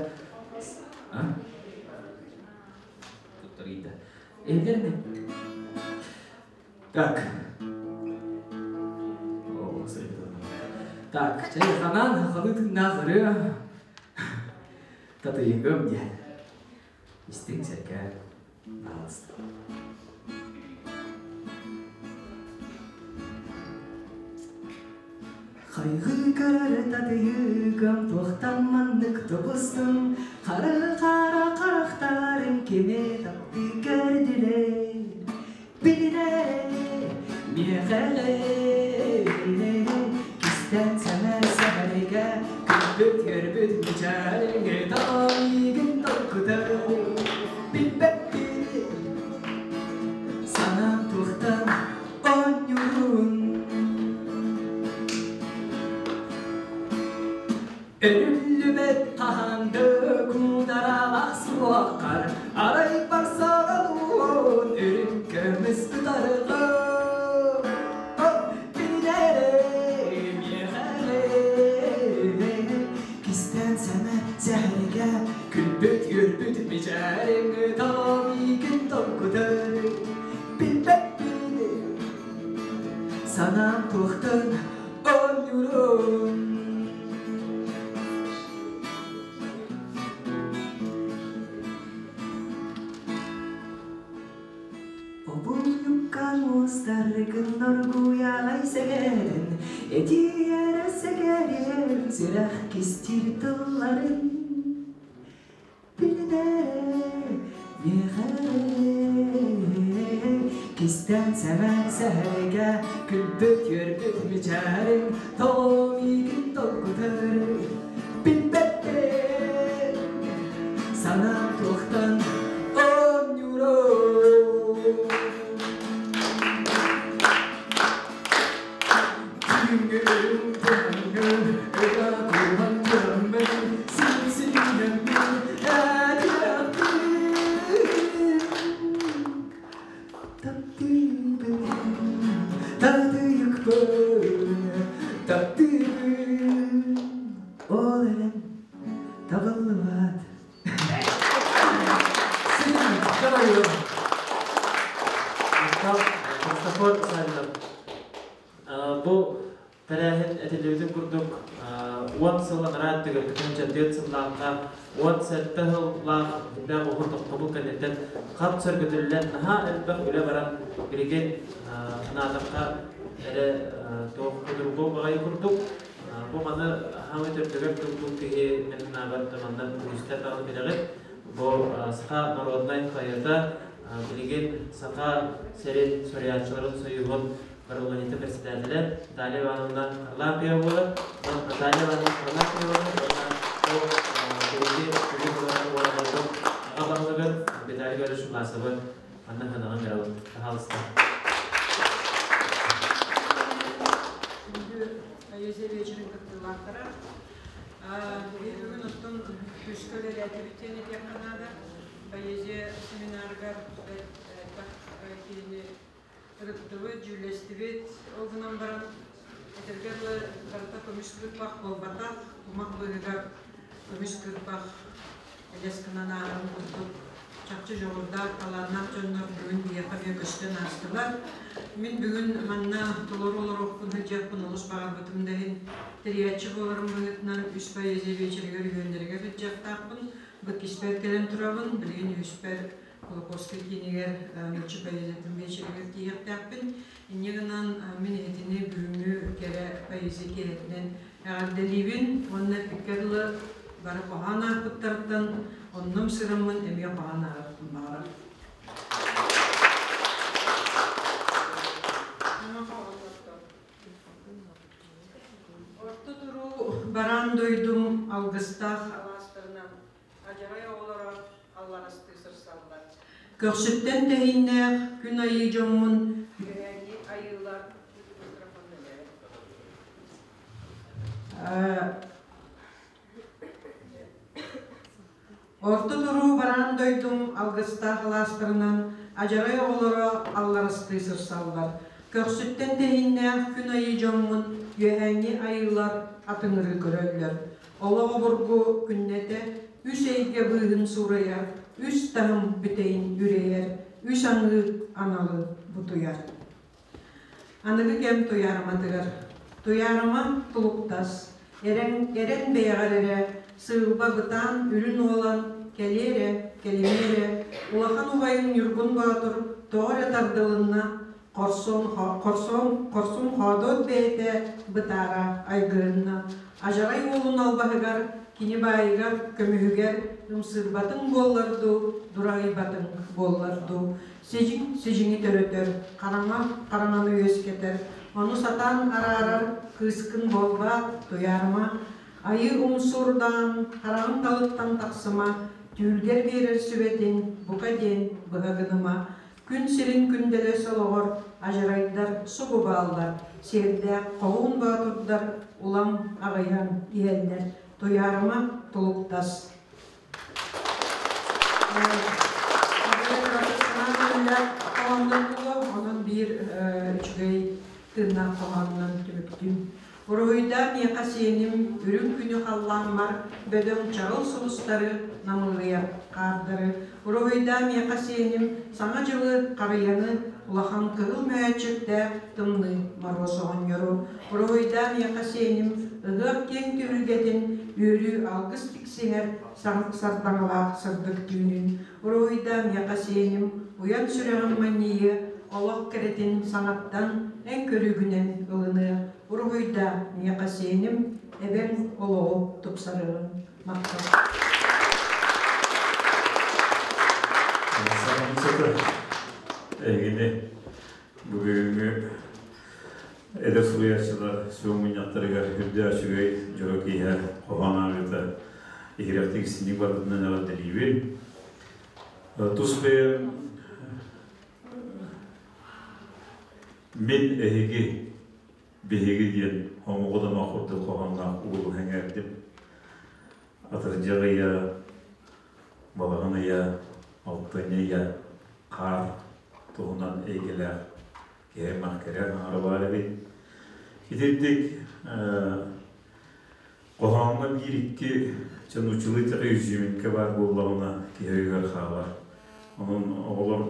Туттарыйда. Иһиннэрне. Так. Так, чай ханан халы тыыннаах ырыа татыйыгым диэн. Истиҥ сэргээ, пожалуйста. Хайгыы көрөр татыйыгым туохтан маннык тубустум, Хара-хара харахтарым кими таптыы көрдүлэр. Билинэ, миэхэ кистэн сэмэр сэһэригэ күлбүт үөрбүт мичээриҥ тоойгун толкутар. Билбэппин санаам туохтан оонньуурун. Өрүллүбэт хаһан да куударалаах суоххар, арай барсаҕан уон үрүҥ көмүс ытарҕа. Кинилэри миэхэ кистэн сэмэ сэһэригэ күлбүт үөрбүт мичээриҥ тоомиигин толкутар. Билбэппин санаам туохтан оонньуурун. Обунньукка муустаргын оргуйаҕай сэгэрин, этиэрэ сэгэрин, сүрэх кистиир тылларын. Билинэрэ, миэхэ кистэн сэмэн сэһэригэ күлбүт үөрбүт мичээриҥ тоомиигин толкутар. Билбэппин санаам туохтан оонньуурун. Күҥҥүм туһаҥҥын ыга кууһан тураммын симсиннэммин этиэхпин. Таптыыбын, татыйыкпын, таптыыбын, ол эрэн табыллыбат. Христофор Савинов. Бу тэрээһин этиллибитин курдук 10 сыл анараа өттүгэр 2004 сыллаахха 17 сыллаах элбэх уһун тохтобул кэнниттэн хат сөргүтүллэн наһаа элбэх үлэ баран билигин санаатахха эрэ туох судургу баҕайы курдук. Бу маны хаамай төрдүгэр турбут киһи мин санаабар манна үгүстэр даҕаны билэҕит. Бу саха народнай поэта, билигин Саха сирин суруйааччыларын союһун парламента председателэ Наталья Ивановна Харлампьева буолар. Наталья Ивановна Харлампьева уонна ол биһиги бүгүн олорор уолаттарбыт Тарасовы манна ханаҕа ыҥырабыт. Пожалуйста. Күндү поэзия вечерин кыттыылаахтара. Биһиги бүгүн оттон күүскэ үлэлээтибит диэн этиэххэ наада. Поэзия семинарыгар элбэх киһини ырыттыбыт, дьүүллэстибит. Ол гынан баран, этэргэ дылы, барыта көмүс кыырпах буолбатах, кумах быыһыгар көмүс кыырпах элэс гынан ааһарын курдук чахчы дьоҕурдаах, талааннаах дьоннор бүгүн биһиэхэ эмиэ көстөн аастылар. Мин бүгүн манна толору олоруохпун, сылдьыахпын олус баҕарбытым да иһин, тэрийээччи буоларым быһыытынан үс поэзия биэчэригэр үһүөннэригэр сылдьыахтаахпын. Бу иккиспэр кэлэн турабын, билигин үһүспэр Кулаковскай киинигэр нуучча поэзиятын биэчэригэр тиийиэхтээхпин. Инньэ гынан мин итини бүгүҥҥү кэрэ поэзия киэһэтинэн эҕэрдэлиибин уонна эппиккэ дылы бары хоһоон аахпыттарыттан оннум сыраммын эмиэ хоһоон ааҕыахпын баҕарабын. Орто туруу бараан дойдум алгыстаах алаастарынан адьарай оҕолоро алларастыы сырсаллар. Көхсүттэн тэһииннээх күн айыы дьоммун үөһээҥҥи айыылар Орто туруу бараан дойдум алгыстаах алаастарынан адьарай оҕолоро алларастыы сырсаллар. Көхсүттэн тэһииннээх күн айыы дьоммун үөһээҥҥи айыылар атыҥырыы көрөллөр. Олох обургу күннэтэ үс эйгэ быыһын суурайар, үс таһым бүтэйин үрэйэр, үс аҥыы аналы бутуйар. Аныгы кэм туйаарыматыгар Туйаарыма тулуктас, эрэн, эрэн бэйэҕэр эрэ, сыылба бытаан үрүн уолан, кэлиэ эрэ, кэлимиэ эрэ, улахан убайыҥ Ньургун Боотур тоҕо эрэ тардылынна, хорсун, хорсун, хорсун хоодуот бэйэтэ бытаара айгырынна. Адьарай уолун албаһыгар, кини баайыгар, көмүһүгэр ымсыырбатыҥ буоллар дуу, дураһыйбатыҥ буоллар дуу, Сидьиҥ сидьиҥи төрөтөр, хараҥа хараҥаны үөскэтэр, ону сатаан араарар кыыскын буолбаат, туйаарыма, айыы умсуурдаан, хараҕын далыттан тахсыма, түүлгэр биэрэр сүбэтин бука диэн быһа гыныма, күн сирин күндэлэс олоҕор адьарайдар субу бааллар, сиэрдээх хоһуун боотурдар улам аҕыйаан иһэллэр, туйаарыма тулуктас. Онон биир үчүгэй тыыннаах хоһоонунан түмүктүүм. Уруһуйдаа миэхэ сиэним үрүҥ күнү халлааммар бөдөҥ чаҕыл сулустары намылыйар хаардары. Уруһуйдаа миэхэ сиэним саҥа дьылы харыйаны улахан кыһыл мөһөөччүктээх тымныы Моруос оҕонньору. Уруһуйдаа миэхэ сиэним ыһыах киэҥ түһүлгэтин үөрүү алгыс тиксиһэр сардаҥалаах сырдык түүнүн уруһуйдаа миэхэ сиэним уйан сүрэҕим манньыйыа олох кэрэтин саҥаттан эн көрүүгүнэн ылыныа уруһуйдаа миэхэ сиэним эбэҥ олоҕу тупсарыаҕын махтал. Эһигини бүгүҥҥү Эдэр суруйааччылар сүбэ мунньахтарыгар үрдээх үчүгэй дьоро киэһэ хоһоон ааҕыыта иһирэхтик истиҥник барбытынан эҕэрдэлиибин. Тус бэйэм мин эһиги биһиги диэн хомоҕо домох курдук хоһоонноох уолу сэҥээрдим. Атырдьах ыйа, балаҕан ыйа, алтынньы ыйа хаар туһунан эйгэлээх киһи-аймах кэрэ аҥара баар эбит. Итинник хоһооҥҥо биир-икки чонучулуу итэҕэй изюминка баар буоллаҕына киһи өйүгэр хаалар. Онон оҕолор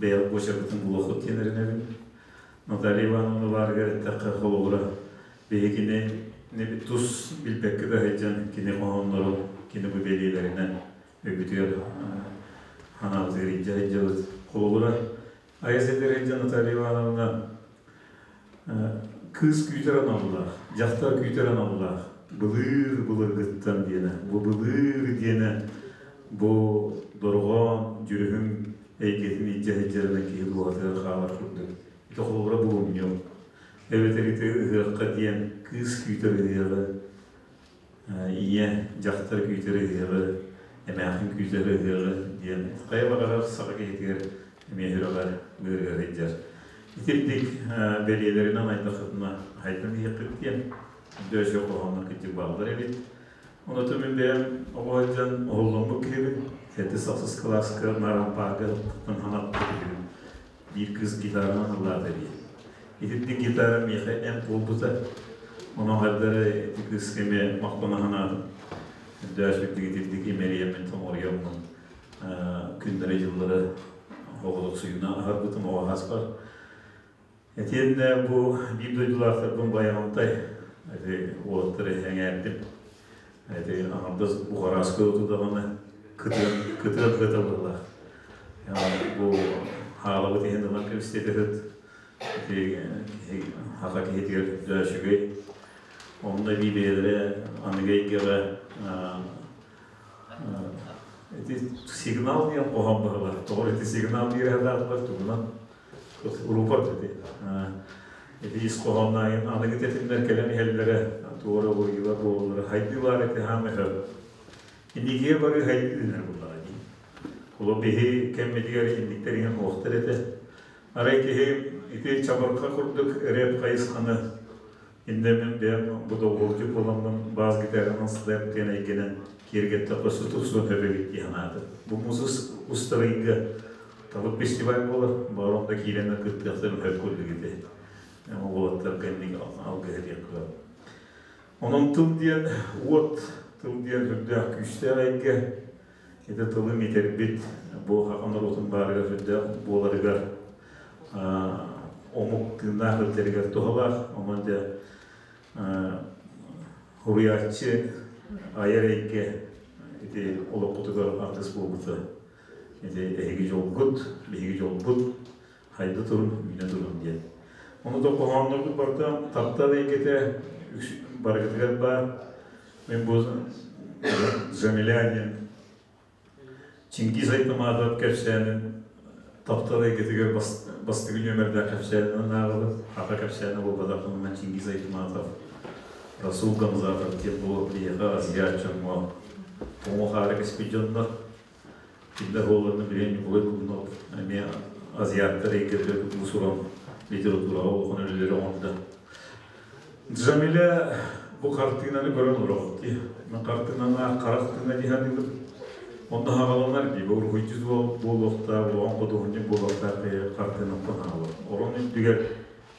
бэйэҕит буочаргытын булуоххут диэн эрэнэбин. Наталья Ивановна баарыгар эттэххэ холобура биһигини тус билбэккэ да сылдьан кини хоһооннорун кини бу бэлиэлэринэн өйбүтүгэр ханаабытыгар илдьэ сылдьабыт. Холобура, айа ситэр сылдьан Наталья Ивановна кыыс күүтэр аналлаах, дьахтар күүтэр аналлаах, былыр былыргыттан диэнэ, бу былыр диэнэ бу дорҕоон дьүрүһүн эйгэтин илдьэ сылдьарынан киһи дууһатыгар хаалар курдук. Ити холобура булумньу. Эбэтэр ити ыһыахха диэн кыыс күүтэр ыһыаҕы ийэ, дьахтар күүтэр ыһыаҕы, Эмээхин күүтэр ыһыаҕы диэн хайа баҕарар саха киһитигэр эмиэ сүрэҕэр ыарыгар сылдьар. Итирдик бэлиэлэринэн айдахытына хайдан иһиэххит диэн дөсө хоһооннор кырдьык бааллар эбит. Оноту мин бэйэм оҕо сылдьан оһолломмут киһибин. Сэттис ахсыс кылааска Нарампаарга ханаппыт киһибин. Биир кыыс гитаранан ыллаата дии. Итинник гитара миэхэ эмп буолбута. Онон хайдары ити кыыска эмиэ махтана санаатым. Үрдээс үрдүк итирдик имэрийэммин тоҥоруйаммын күннэри-дьыллары оҕолохсуйуна аһарбытым оҕо аһаспар. Этиэннэ бу биир дойдулаахтарбын Байаҕантай ити уолаттары эҥээрдим. Ити аҥардас Бухараска даҕаны кытыан кытыан кыталыылаах. Бу хаалабыт иһин ылан кэбистиэтэхит ити хаха киһитигэр дьэ үчүгэй. Онно эбии бэйэлэрэ аныгы эйгэҕэ ити сигнал диэн хоһоон быһалар. Тоҕо ити сигнал биэрэ тугунан Рупорт ити. Ити ис хоһооннаайын аныгы тэтимнэр кэлэн иһэллэрэ туора буруйулар буолаллара хайдыылаар ити хаамыһы инникигэ бары хайдыы дэнэр буоллаҕа дии. Холо биһи кэммитигэр инниктэр иһин уохтар этэ. Арай киһи ити чабырҕа курдук рэп хайысханы иннэ мин бэйэм бу доҕуһулдьу буоламмын бас гитаранан слэп диэн эйгэнэн киэргэтте хосу тупсуон өбөбүт дии санаатым. Бу музыс устарыйга Табык фестиваль буолар, баҕар онно киирэн кыттыахтарын сөп курдук ити. Уолаттарга инник алгыһы диэххэ. Онон тыл диэн уот, тыл диэн сүрдээх күүстээх эйгэ. Ити тылы митэрбит бу саха норуотун баарыгар сүрдээх буоларыгар омук тыыннаах илдьэригэр туһалаах. Онон дьэ суруйааччы айар эйгэ ити олохпутугар артыыс буолбута Ити эһиги дьолгут, биһиги дьолбут, хайда турун, үүнэ турун диэн. Ону да хоһооннорбут барыта таптал эйгэтэ барыгытыгар баар. Мен бу Жамиля диэн Чингиз Айтматов кэпсээнин таптал эйгэтигэр бастакы нүөмэрдээх кэпсээнинэн ааҕабын. Хата кэпсээнэ буолбатах Чингиз Айтматов, Расул Гамзатов диэн бу биһиэхэ азиат дьоҥҥо тоҥу хаары кэспит дьоннор. Кинилэр оҕолорун билигин Ньукулай Бугунов эмиэ азиаттар эйгэтигэр уус-уран литератураҕа улахан үлэлэри оҥордо. Джамиля бу хартыынаны көрөн олороҕут дии. Мен хартыынаны харах тыына дии саныыбын. Онно хаҕаланар дии. Бу уруһуйдьут буолуохтаах, улахан худуоһунньук буолуохтаах хартыынаттан хаалар. Орон үрдүгэр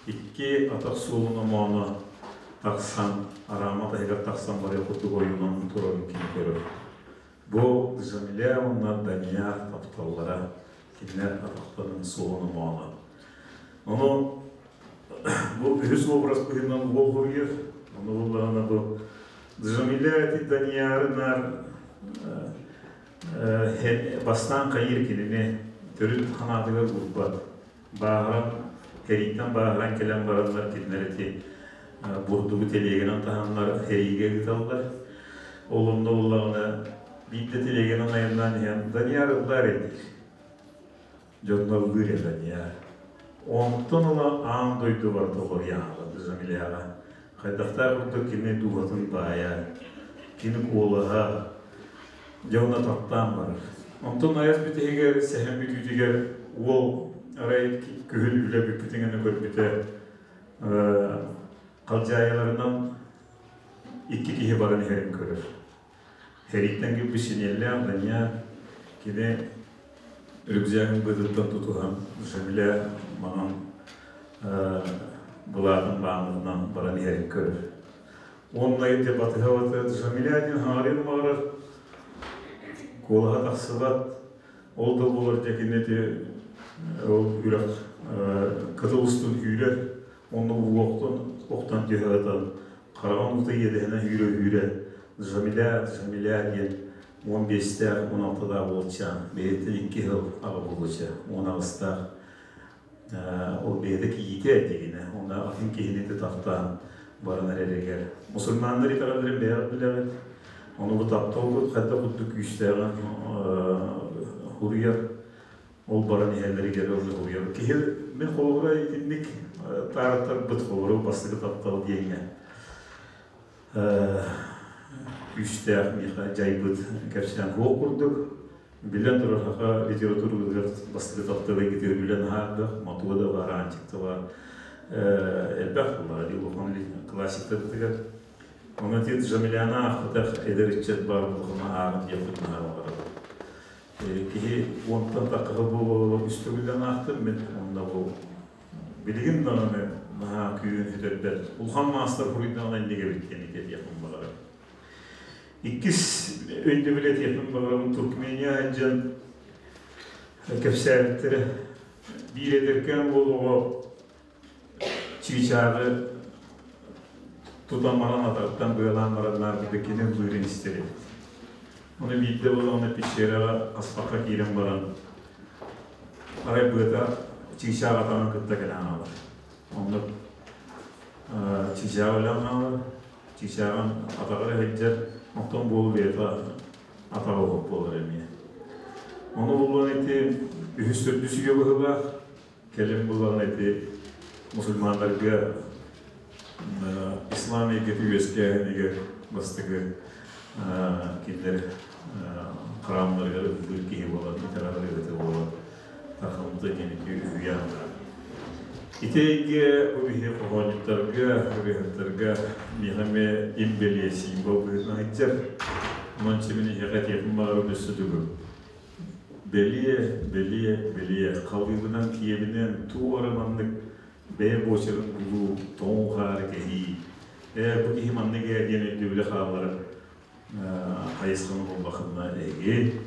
икки атах суолун омооно тахсан, араама таһыгар тахсан барыах курдук ойууланан турарын кини көрөр. Бу Джамиля уонна Данияр тапталлара кинилэр атахтарын суолун омооно. Ону бу үһүс образ быһыынан уол хоруйар. Ону буллаҕына бу Джамиля эти Данияры наар бастаан хайыыр кинини төрүт ханаатыгар уурбат. Бааһыран, сэрииттэн бааһыран кэлэн бараннар кинилэр ити бурдугу тэлиэгэнэн таһаннар сэриигэ ыыталлар. Ол онно буоллаҕына биирдэ тэлиэгэнэн айаннаан иһэн Данияр ыллаар диир. Дьоннор ыллыыр ээ Данияр. Онтон ыла аан дойду барыта олоруйан хаалар Джамиляҕа. Хайдахтаах курдук кини дууһатын баайа, кини куолаһа, дьэ уонна таптаан барар. Онтон айас бүтэһигэр, сэһэн бүтүүтүгэр уол арай күһүн үлэ бүппүтүн гына көрбүтэ халдьаайыларынан икки киһи баран иһэрин көрөр. Сэрииттэн кэлбит синиэллээх Даня кини рюкзагын быатыттан тутуһан Жамиля маҥан былаатын бааммытынан баран иһэрин көрөр. Уонна ити батыһа-батыһа Жамиля диэн хаҥарыан баҕарар, куолаһа тахсыбат, ол да буолар дьэ кини ити ол үрэх кытыл устун үүрэр, онно уоктан охтон түһэ хараҕын уута иэдэһинэ үүрэ-үүрэ Жамиля, Жамиля диэн 15-тээх, 16-таах уолчаан, бэйэтин икки сыл аҕа буолуоча, 18-таах ол бэйэтэ кийиитэ дигинэ, онно атын киһини таптаан баран эрэригэр. Мусульманнар итэҕэллэрин бэйэҕит билэҕит, ону бу таптал хайдах курдук күүстээҕин хуруйар, ол баран иһэллэригэр уруйар. Киһи мин холобура итинник таарыттарбыт холобура бастакы таптал диэҥҥэ. күүстээх миэхэ дьайбыт кэпсээн суох курдук. Биллэн турар, саха литературабытыгар бастакы тапталы кытары үлэн аһаардах, матуа да баар, аанчык да баар. Элбэх буоллаҕа дии улахан классиктарбытыгар. Онон ити Жамиляна аахпытах эдэр ыччат баар буоллаҕына ааҕын диэхпит наһаа баҕарабын. Киһи уонтан тахха буола үс төгүллэн аахтым мин онно бу билигин даҕаны наһаа күүһүн сүтэрбэт улахан маастар буруйдаҕына инник эбит диэн этиэхпин баҕарабын. Иккис өйдөбүл этиэхпин баҕарабын Туркмения сылдьан кэпсээбиттэрэ биир эдэркээн уол оҕо чыычааҕы тутан баран атаҕыттан быалаан баран наарбыта кини ыллыырын истэр эбит. Ону биирдэ буоллаҕына пещераҕа аспакка киирэн баран арай быата чыычаах атаҕын кытта кэлэн хаалар. Онно чыычаах өлөн хаалар, чыычааҕын атаҕар сылдьар, оттон буолу бэйэтэ атаҕа уһук буолар эмиэ. Ону буллан ити үһүс төрдүс үйэ быһыылаах Кэлин булан ити мусульманнарга ислам эйгэтэ үөскээһинигэр бастакы кинилэр храмнарыгар ыллыыр киһи буолан, итэҕэл ырыата буолан тарҕаммыта диэн ити үһүйээн баар. Ити эйгэ бу биһи хоһоонньуттарга, ырыаһыттарга миэхэ эмиэ им бэлиэ символ быһыытынан сылдьар. Онон мин эһиэхэ этиэхпин баҕарабын өссө төгүл. Бэлиэ, бэлиэ, бэлиэ, халыыбынан, киэбинэн туу эрэ маннык бэйэ буочарын булуу, тоҥ хаары кэһии, ээ, бу киһи маннык ээ диэн өйдөбүлэ хаалларар хайысханы буллахына эһиги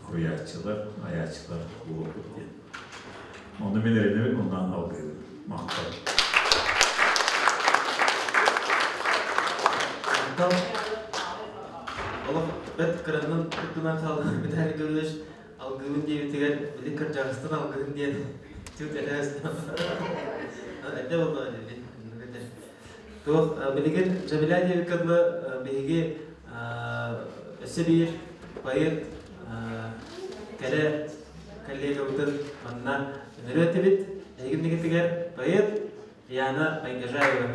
суруйааччылар, айааччылар буолуохпут диэн. Онно мин эрэнэбин, онно алгыыбын. Махтал. Махтал. Олох бэрт кыранан куттунан хаалбыт Виталий Гаврилович алгыыбын диэбитигэр били кырдьаҕастан алгыһын диэн түк этээс эрдэ буолла Туох билигин Жамиля диэбиккэ дылы биһиги өссө биир поэт кэрэ коллегабытын манна ыҥырыа этибит. Эһиги иннигитигэр поэт Яна Байгажаева.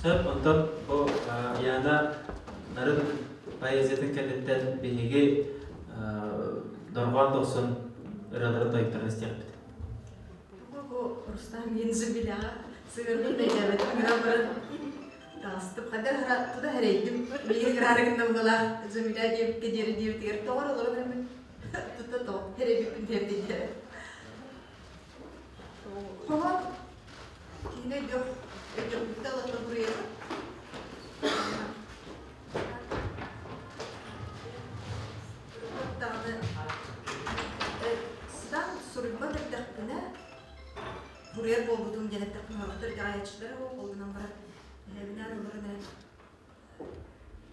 Сөп, онтон бу Яна нарын поэзиятын кэнниттэн биһиги дорҕоон дохсун ырыаларын тойуктарын истиэхпит. Бу Рустам Гензибиляҕа сыһыарбын өйдөөбөтүм гынан баран таҕыстым. Ханна туда хэрэйдим. Миигин граарыгын намгалаах Жамиля диэбиккэ диэри диэбитигэр тоҕор олорон эрэммин тута тоҕо хэрэйбиппин тиэрдиннэ. Хоһоон киһини өйдүөх өйдүөхпүттэ олохто буруйабын. Даҕаны сытан суруйбат эрдэхпинэ буруйар буолбутум диэн эттэхпинэ сорохтор итэҕэйээччилэрэ ол гынан баран эһэбинээн олорон эрэ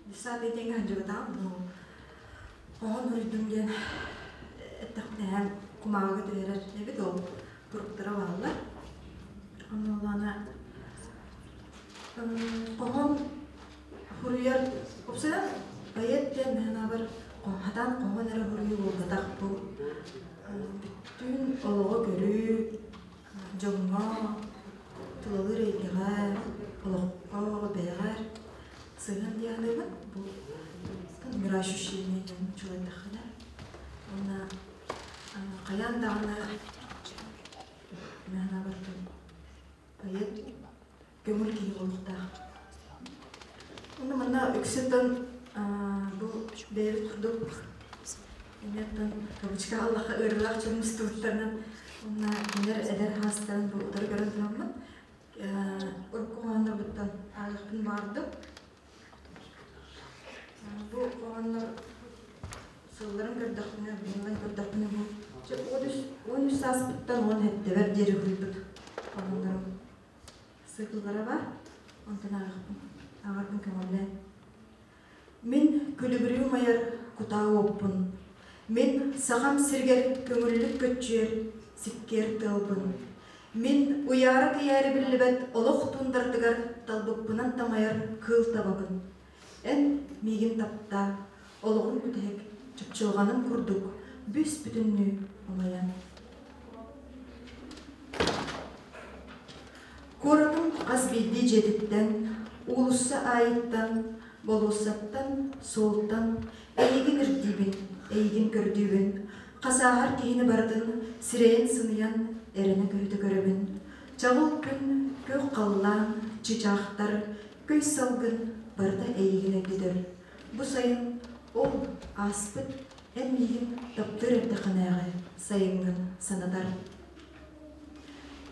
десятый тэҥҥэ сылдьыбатаҕым но хоһоон суруйдум диэн эттэхпинэ эһэм кумааҕыга түһэрэр эбит ол туруктара бааллар онно улаана хоһоон Суруйар уопсайынан поэт диэн мин санаабар хатаан хоһоон эрэ суруйуу буолбатах бу бүттүүн олоҕу көрүү, дьоҥҥо, тулалыыр эйгэҕэ, олоххо, бэйэҕэр сыһыан дии саныыбын. Бу мироощущение диэн чуолайдаххына. Уонна хайаан даҕаны мин санаабар поэт көҥүл киһи буолуохтаах. Уонна манна үксүттэн бу бэйэбит курдук эмиэттэн кабычка аллаха ыарыылаах дьон мустубуттарынан уонна кинилэр эдэр хаастарын бу утары көрөн тураммыт урукку хоһооннорбуттан ааҕыахпын баҕардым. Бу хоһооннор сылларын көрдөхпүнэ, быһыллан көрдөхпүнэ бу 13 сааспыттан 17-бэр диэри уһуйбут хоһооннорум Сыыкыллара баар, онтон ааҕыахпын, ааҕарбын көҥүллээн. Мин күлүбүрүү умайар кутаа уоппун, мин сахам сиригэр көҥүллүк көччүйэр сиккиэр тыалбын, мин уйаара-кэйээрэ биллибэт олох туундаратыгар талбыппынан тамайар кыыл табабын. Эн миигин таптаа, олоҕум бүтэһик чыпчылҕаным курдук бүүс-бүтүннүү умайан. Хас биирдии дьиэтиттэн, уулусса аайыттан, болуоссаттан, суолтан эйигин ирдиибин, эйигин көрдүүбүн. Хасааһар киһини барытын сирэйин сыныйан эрэнэ көһүтэ көрөбүн. Чаҕыл күн, күөх халлаан, чыычаахтар, көй салгын барыта эйигин өйдөтөр. Бу сайын ол ааспыт эн миигин таптыыр эрдэххинээҕи сайыҥҥын санатар.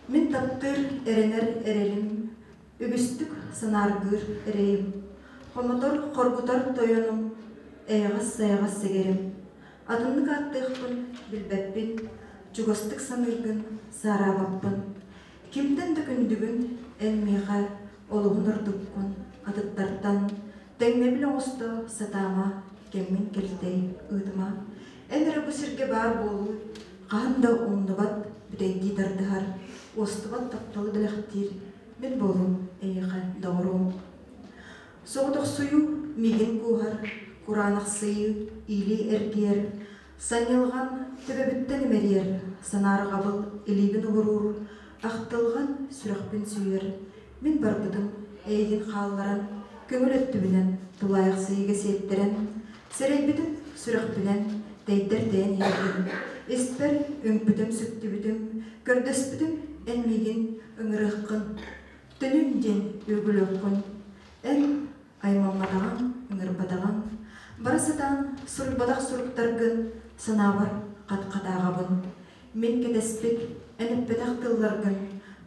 Мин таптыыр, эрэнэр эрэлим, үгүстүк санааргыыр эрэйим, хомотор, хоргутар тойонум, эйэҕэс-сайаҕас сэгэрим. Атыннык ааттыахпын билбэппин, чугастык саныыргын саараабаппын. Кимтэн да күндүгүн эн миэхэ олуһун ордуккун атыттартан тэҥнэбил оҥосто сатаама, кэммин кэлтэй ыытыма. Эн эрэ бу сиргэ баар буолуу хаһан да умнубат, бүтэйдии тардыһар, уостубат тапталы бэлэхтиир мин буолуум эйиэхэ доҕоруом. Соҕотохсуйуу миигин кууһар, кураанахсыйыы иилии эргийэр, санньылҕан төбөбүттэн имэрийэр, санаарҕабыл илиибин угуруур, ахтылҕан сүрэхпин сүүйэр. Мин барбытым эйигин хаалларан, көҥүл өттүбүнэн тулаайахсыйыыга сиэттэрэн, сэрэйбитим сүрэхпинэн тэйдэр тэйэн иһэргин, испэр үҥпүтүм-сүктүбүтүм, көрдөспүтүм эн миигин ыҥырыаххын, төнүн диэн үөгүлүөххүн, эн аймамматаҕыҥ, ыҥырбатаҕыҥ, бара сатаан суруйбатах суруктаргын санаабар хат-хатааҕабын. Мин кэтэспит, эн эппэтэх тылларгын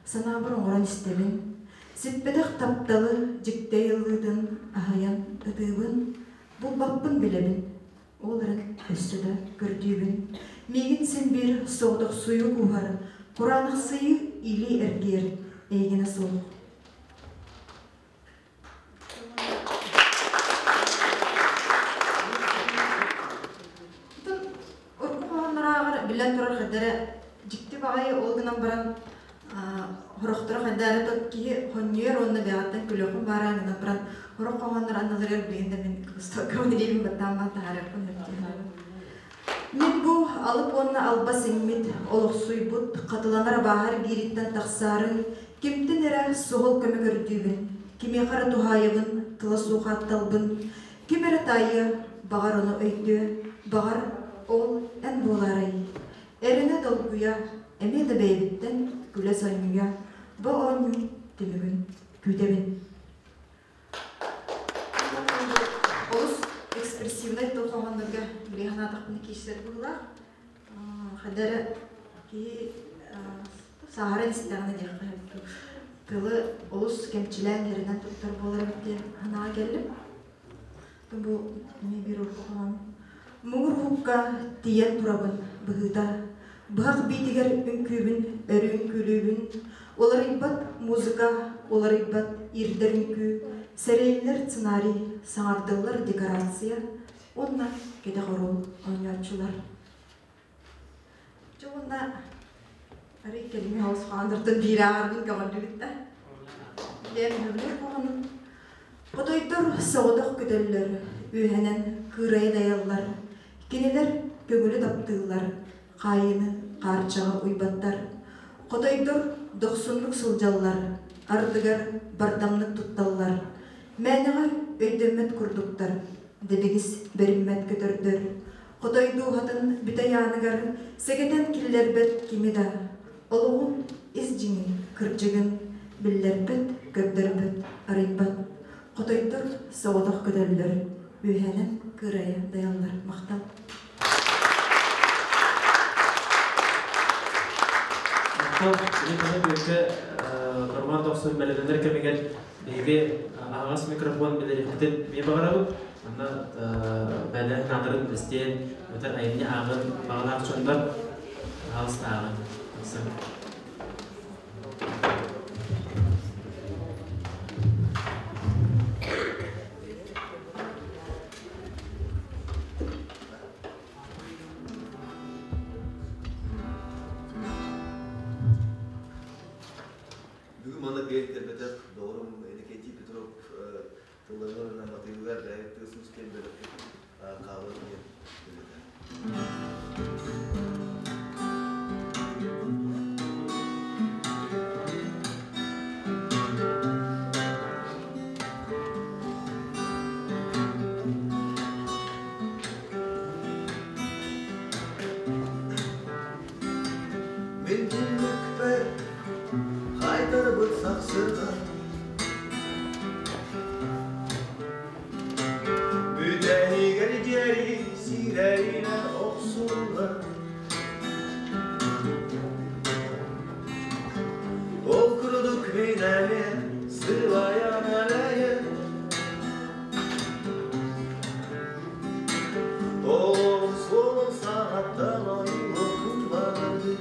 санаабар оҥорон истэбин. Сиппэтэх тапталы дьикти айыллыытын аһыйан ытыыбын, булбаппын билэбин. Ол эрэн өссө да көрдүүбүн. Миигин син биир соҕотохсуйуу кууһар, кураанахсыйыы илии эргийэр эйигинэ суох. Урукку хоһооннорооҕор биллэн турар хайдара дьикти баҕайы ол гынан баран хорохторо хайда эрэ тот киһи хонньуйар уонна бэҕэттэн күлүөххүн баараа гынан баран хорох хоһооннор анналарыгар билигин да мин кыбыстыбаккабын илиибин баттаан баан таһаарыахпын Мин бу алып уонна албас иҥмит, олохсуйбут, хатыланар абааһар биириттэн тахсаары кимтэн эрэ суһал көмө көрдүүбүн, кимиэхэ эрэ туһаайабын, тыла суох аатталбын, ким эрэ таайыа, баҕар ону өйдүө, баҕар ол эн буолаарай? Эрэнэ долгуйа, эмиэ да бэйэбиттэн күлэ сонньуйа, бу оонньуу түмүгүн күүтэбин. Олус экспрессивнай тыл хоһооннорго билии санаатахпына киирсэр быһыылаах. Ханна эрэ киһи сааһыран истэҕинэ диэххэ сөп. Тылы олус кэмчилээн эрэнэн туттар буолар эбит диэн санааҕа кэллим. Бу эмиэ биир хоһоон. Муҥур уһукка тиийэн турабын быһыыта. Быһах биитигэр үҥкүүбүн өрүү үҥкүүлүүбүн. Уларыйбат музыка, уларыйбат иирдэр үҥкүү, сэрэйиллэр сценарий, саҥардыллар декорация уонна кэтэх оруол оонньооччулар. Дьэ уонна арый кэлиҥҥи хаус хаандартан биир ааҕарбын көҕүллүбүт да. Бэйэм сөбүлүүр хоһоонум. Хотойдор соҕотох көтөллөр, үөһэнэн кыырайа дайаллар. Кинилэр көҥүлү таптыыллар, хаайыыны хаарчаҕа уйбаттар. Хотойдор дохсуннук сылдьаллар, ардыгар бардамнык тутталлар. Мээнэҕэ өйдөммөт курдуктар, дэбигис бэриммэт көтөрдөр. Хотой дууһатын бүтэй ааныгар сэгэтэн киллэрбэт кими да, олоҕун ис дьиҥин, кырдьыгын биллэрбэт, көрдөрбөт, арыйбат. Хотойдор соҕотох көтөллөр, үөһэнэн кыырайа дайаллар. Махтал. Махтал. Билигин бүөккэ Роман Дохсун бэлэмнэнэр кэмигэр биһиги аһаҕас микрофон билэриэхпитин эмиэ баҕарабыт. Манна бэлэһин аадарын истиэн, өтөр айымньы ааҕын баҕалаах дьоннор аһаҕас ааҕын. Тахсан. Бүгүн манна кыайан кэлбэтэх доҕорум Иннокентий Петров тылларыгар уонна матыыбыгар бэйэбит тыас-уус диэн бөлөхпүт хаалыа диэн үлэтэ. Минәме сылаян әләйе Олом солун сағаттан ойылы барды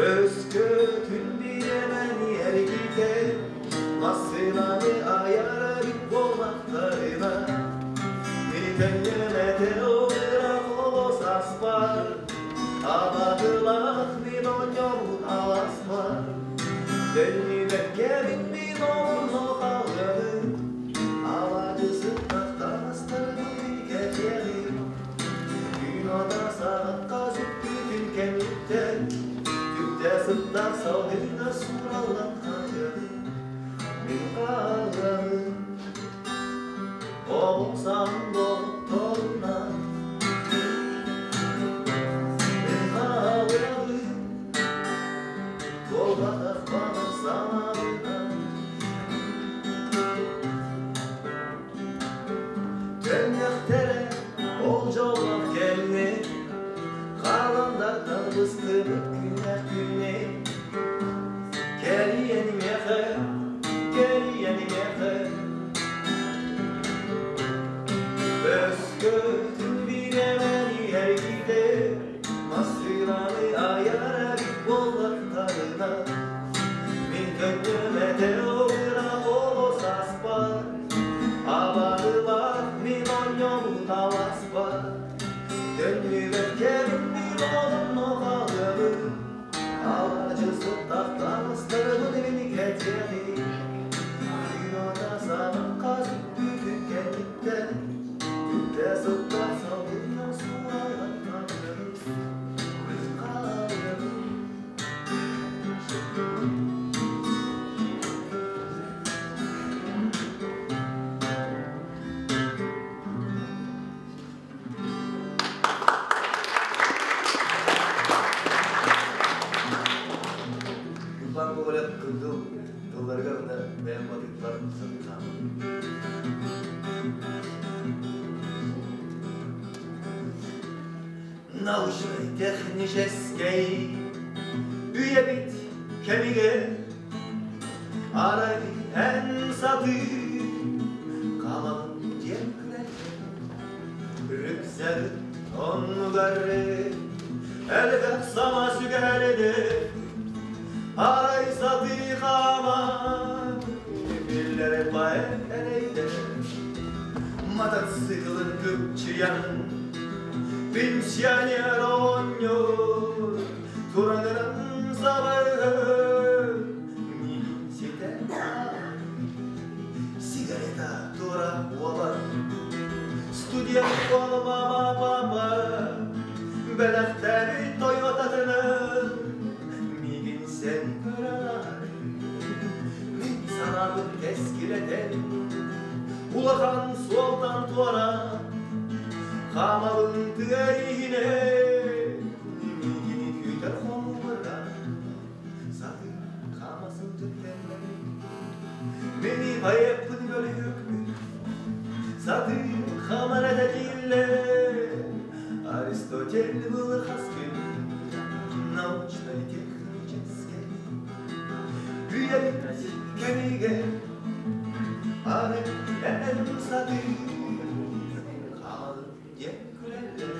Өскө түн биремени әргите Масынаны аяра бит болмақтарына Митеннемете оғыра қолос аспар Абадылақ мин оньобут аласпар Дөннүбэт кебин мин онно қалғаны Алажысы тақтастырды кетеді Күн ота сағатқа сүттүтүн кемиттен Түптә сыттақ салгында сураллан қажады Мин қалғаны Оғым доғытторына Мин қалғаны Толғатақ бағыр санабына Төннәхтере ол жоллақ келне Қаландардан быстырып күнәк күнне Келиен мехе, келиен мехе Өскө түн биремени әргите Масыраны аяра бит боллақтарына Мин көннөмете оғыра қолос аспар Абадылар мин оньобут аласпар Төннүбэт кебин мин онно қалғаны Алажысы тақтаныстырбын мени кетеді Күн ота сағыққа сүттүтүн кенниттен Түптә сыттақ салгыннан суалған қалғаны Мин қалғаны Юлбан Гоголев кындыл тылларыгар да бэйэм батыттар сатыхаамын. Научно-технический Үйебит кемиге Арай эн саты Камалын жем Рүксәг оннугары Элбэх сама сүгәрде Арай саты каман Биллere поэт элейде Мотоциклын күпчиян Пенсионер онньор Тураныран сабыры Мигин ситен Сигарета тура уолан Студия уол мама папа Бэлэхтэри Тойотатыны Мигин сен көрөр Мин санабын тескилетен Улахан суолтан туара Хамабын тыгайыне Мигини күтер хомура Саты хамасын жүттенлери Мени байыппын бөлүкпүн Саты хамарада дилле Аристотель был хаскин Научно-технический Үйәбит кемиге Ары эн саты Камалын дем күлелер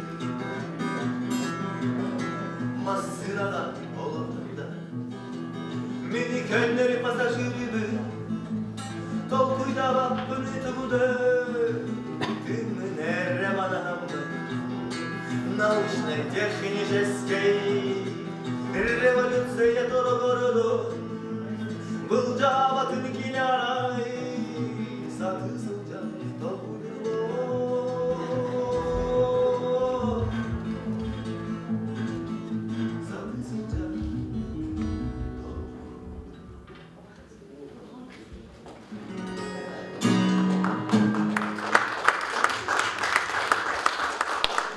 Масырага олордумда Мени көннери пассажирибы Толкуйдабаппын тугуды Тымын эрре манахаммын Научно-технический Революция торогорду Был жабатын кинарай Саты сылжан Саты сылжан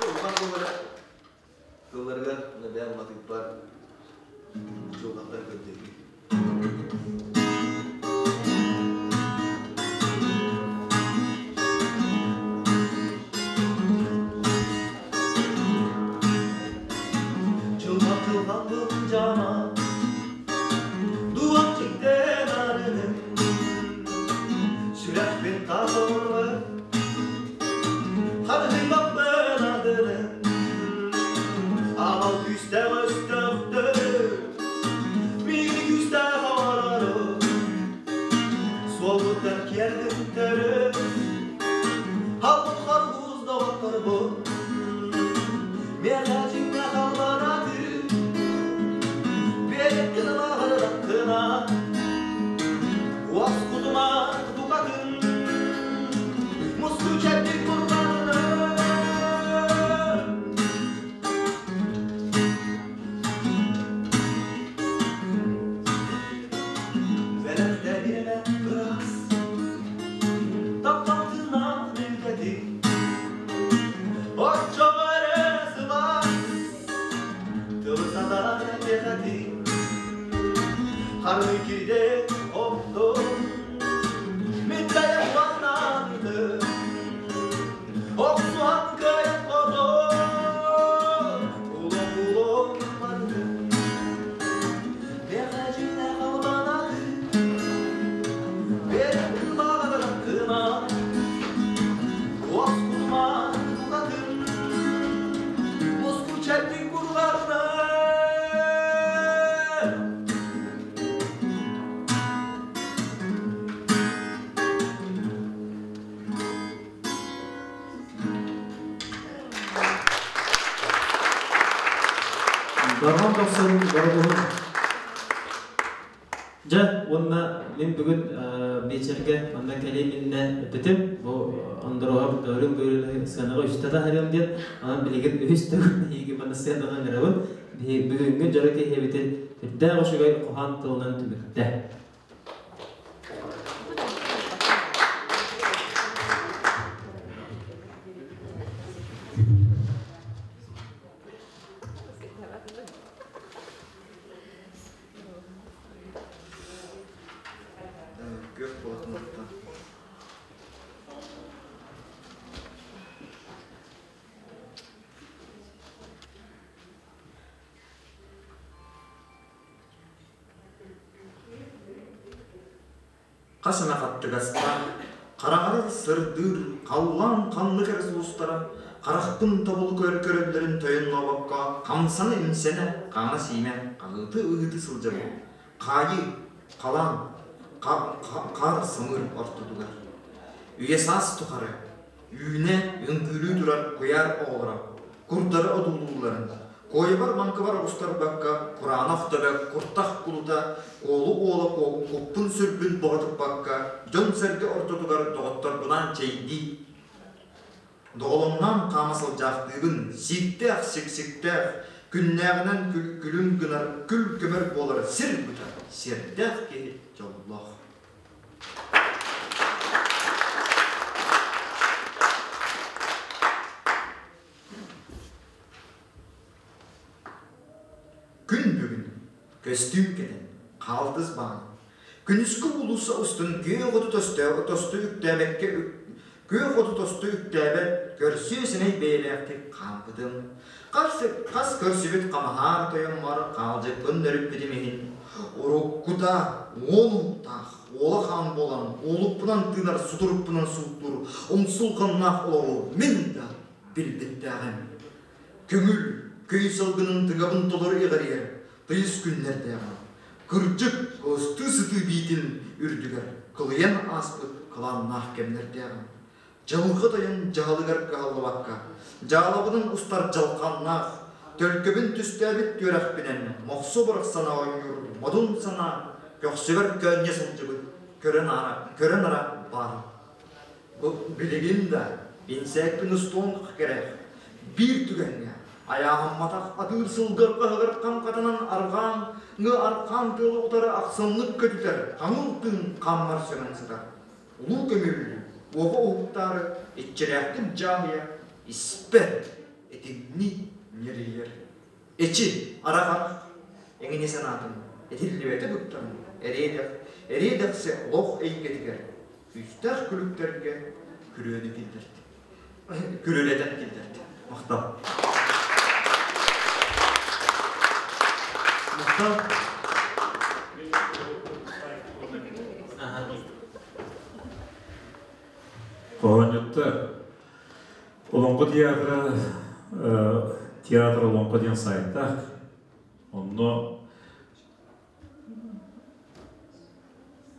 Улахан Гоголев тылларыгар бэйэм матыыппар чулҕаттан көрдөйгү. Чулҕан чулҕан былдьама хааллыбын Миэхэ дьиҥнээх албанаты Биэрэккин ылаҕырыттына Уоскутума букатын Мускуча чэбдик бурҕанына Бэлэхтэриэмэ ыраас Тапталтынан билгэти Оччоҕо эрэ сылаас Тылы сатаан этиэхэтин Харыы киирэ оттон Мин бэйэм уоннаанытым Охсуһан кыайан хотон Улан-улан бардым Миэхэ албанаты Берек кымаҕа Уоскутума букатын Муску чэбдик бурҕарына Дорҕоон тохсон дорогуһун. Дьэ, уонна мин бүгүн биэчэргэ манна кэлиэм иннэ эппитим. Бу Ондороһоп Гаврил Гаврилович сыанаҕа үстэ таһарыам диэн. Онон билигин үһүс төгүл эһиги манна сыанаҕа ыҥырабын. Бүгүҥҥү дьоро киһибитин үрдээх үчүгэй хоһоон тылынан түмүктэ. Күөх болотунаттан. Хас эмэ хаттыгастаах, хараҕар сырдыыр, халлаан ханнык эрэ сулустара харахпын тобулу көрөллөрүн тойоннообокко хамсана-имсэнэ, хаана-сиинэ хаһыыты-ыһыыты сылдьабын. Хаайыы, халаан, хаар самыыр ортотугар. Үйэ-саас тухары үүнэ, үҥкүүлүү турар куйаар оҕолоро курдары одуулуулларын, куойабар-маҥкыбар оҕустарбакка кураанах төбө, куртах кулута, куолу уола куппун-сүрбүн боҕотуппакка дьон-сэргэ ортотугар доҕотторбунаан чэйдии, доҕолоҥноон хаама сылдьаахтыыбын, сииктээх, сиксиктээх, күннээҕинэн күлүм гынар, күл-көмөр буолар сир быта, сиэрдээх киһи дьоллоох. Күн бүгүн көстүүм кэтэн, хаалтыс баҕан, күнүскү уулусса устун күөх оту тосту үктээбэккэ күөх оту тосту үктээбэт көрсүө сэмэй бэйэлээхтик хаампытым. Хас көрсүбүт хамаһаар тойоммор хаалдьыппын нөрүппүтүм иһин, уруккута уол уһуктаах, уола хаан буолан, уолукпунан тыынар, сутурукпунан сууттуур умсулҕаннаах олоҕу мин да билбиттээҕим. Көҥүл, көй сылгынын тыҥабын толору иҕэрийэр тыйыс күннэрдээҕим. Кырдьык, кылыстыы сытыы биитин үрдүгэр кылыйан ааспыт кылааннаах кэмнэрдээҕим. Дьылҕа тойон дьаһалыгар кыһаллыбакка, дьаалабынан устар дьалхааннаах, төлкөбүн түстээбит түөрэхпинэн мохсо бырахсана оонньуур модун санаа көхсүбэр көөнньө сылдьыбыт көрөн ара баар. Бу билигин да инсээкпин устуон кэрэх биир түгэҥҥэ айааһамматах атыыр сылгы арҕаһыгар хам хатанан арҕаан ҥы архаан тыалы утары ахсымнык көтүтэр хаҥыл тыын хаммар сөҥөн сытар. Улуу көмүллүү уоҕа уһуктаары иччилээхтик дьааһыйа испэр этиҥни ньирийэр. Эчи, арах-арах, эҥини санаатын этиллибэтэ быктаран эриэдэх, эриэдэхсэ олох эйгэтигэр күүстээх күлүктэргэ күрүөнү киллэрди. Күрүөлэтэн киллэрди. Махтал. Махтал. Хоһоонньуттар Олоҥхо театра театр Олоҥхо диэн сайтаах. Онно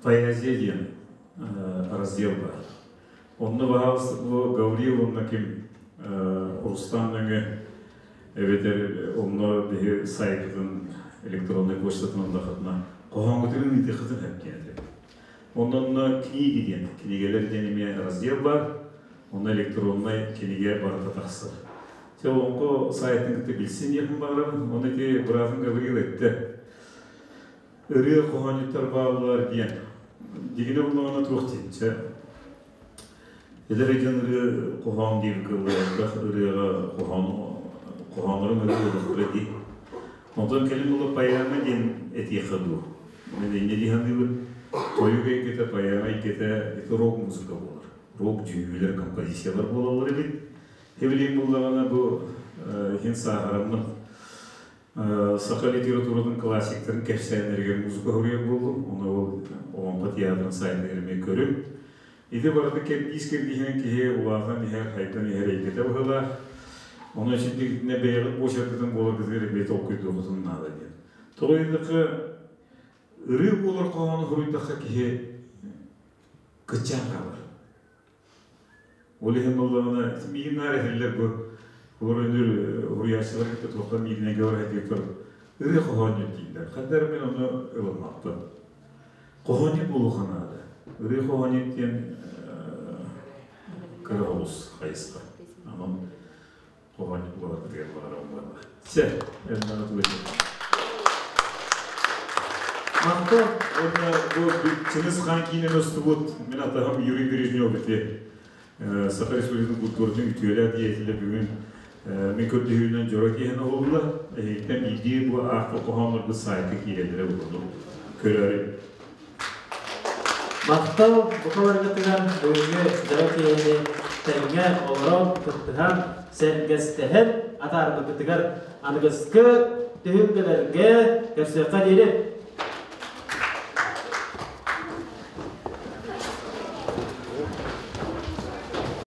поэзия диэн раздел бар. Онно баһаалыста бу Гаврил уонна ким Рустам нөҥүө эбэтэр онно биһи сайтытын электроннай почтатын ыллахытына хоһооҥҥутун ыытыаххытын сөп диэн этэ. Онон книги диэн, кинигэлэр диэн эмиэ раздел бар, онно электроннай кинигэ барыта тахсар. Чэ, олоҥхо сайтын кытта билсин диэхпин баҕарабын. Онно ити быраатым Гаврил эттэ. Ырыа хоһоонньуттар бааллар диэн. Дигинэ буллаҕына туох диэн. Чэ, эдэр дьон ырыа хоһоон диир кылла элбэх ырыаҕа хоһоон хоһооннорун ырыа буолуохтара дии. Онтон кэлин була поэма диэн этиэххэ дуу. Мен инньэ дии саныыбын. Тойук эйгэтэ, поэма эйгэтэ это рок-музыка буолар. Рок дьүһүйүүлэр, композициялар буолаллар эбит. Эбилиин буллаҕына бу иһин сааһыраммын саха литературатын классиктарын кэпсээннэригэр музыка суруйар буоллум. Ону ол Олоҥхо театрын сайтыгар эмиэ көрүҥ. Ити барыта кэрдиис кэрдииһинэн киһи улаатан иһэр, хайдан иһэр эйгэтэ быһыылаах. Ону итиннэ бэйэҕит буочаргытын буоларгытыгар эмиэ толкуйдуоххутун наада диэн. Тоҕо диэтэххэ, ырыы буолар хоһоону суруйдахха киһи кыччаан хаалар. Ол иһин буоллаҕына, миигин наар этэллэр бу олор өнөр уһуйааччылар кытта туохтан миигинэйгэ барар диэктор ырыа хоһоонньут дииллэр. Ханна эрэ мин ону ылыммаппын. Хоһоонньут буолуохха наада. Ырыа хоһоонньут диэн кыра оҕус хайысха. Онон хоһоонньут буоларбытыгар баҕарабын буолла. Сэ, элбэҕи тугу Махтал уонна бу Чыҥыс Хаан киинэни устубут мин атаһым Юрий Бережнев ити Саха Республикатын культуратын үтүөлээх деятелэ бүгүн мин көрдөһүүнэн дьоро киэһэн оһолла. Эһигиттэн биирдии бу аахпыт хоһооннорбут сайтка киирэллэрэ буолуо. Көрөөрү. Махтал бука барыгытыгар бүгүҥҥү дьоро киэһэни тэҥҥэ олорон, кыттыһан, сэргэстэһэн атаарбыккытыгар аныгыскы түһүлгэлэргэ көрсүөххэ диэри.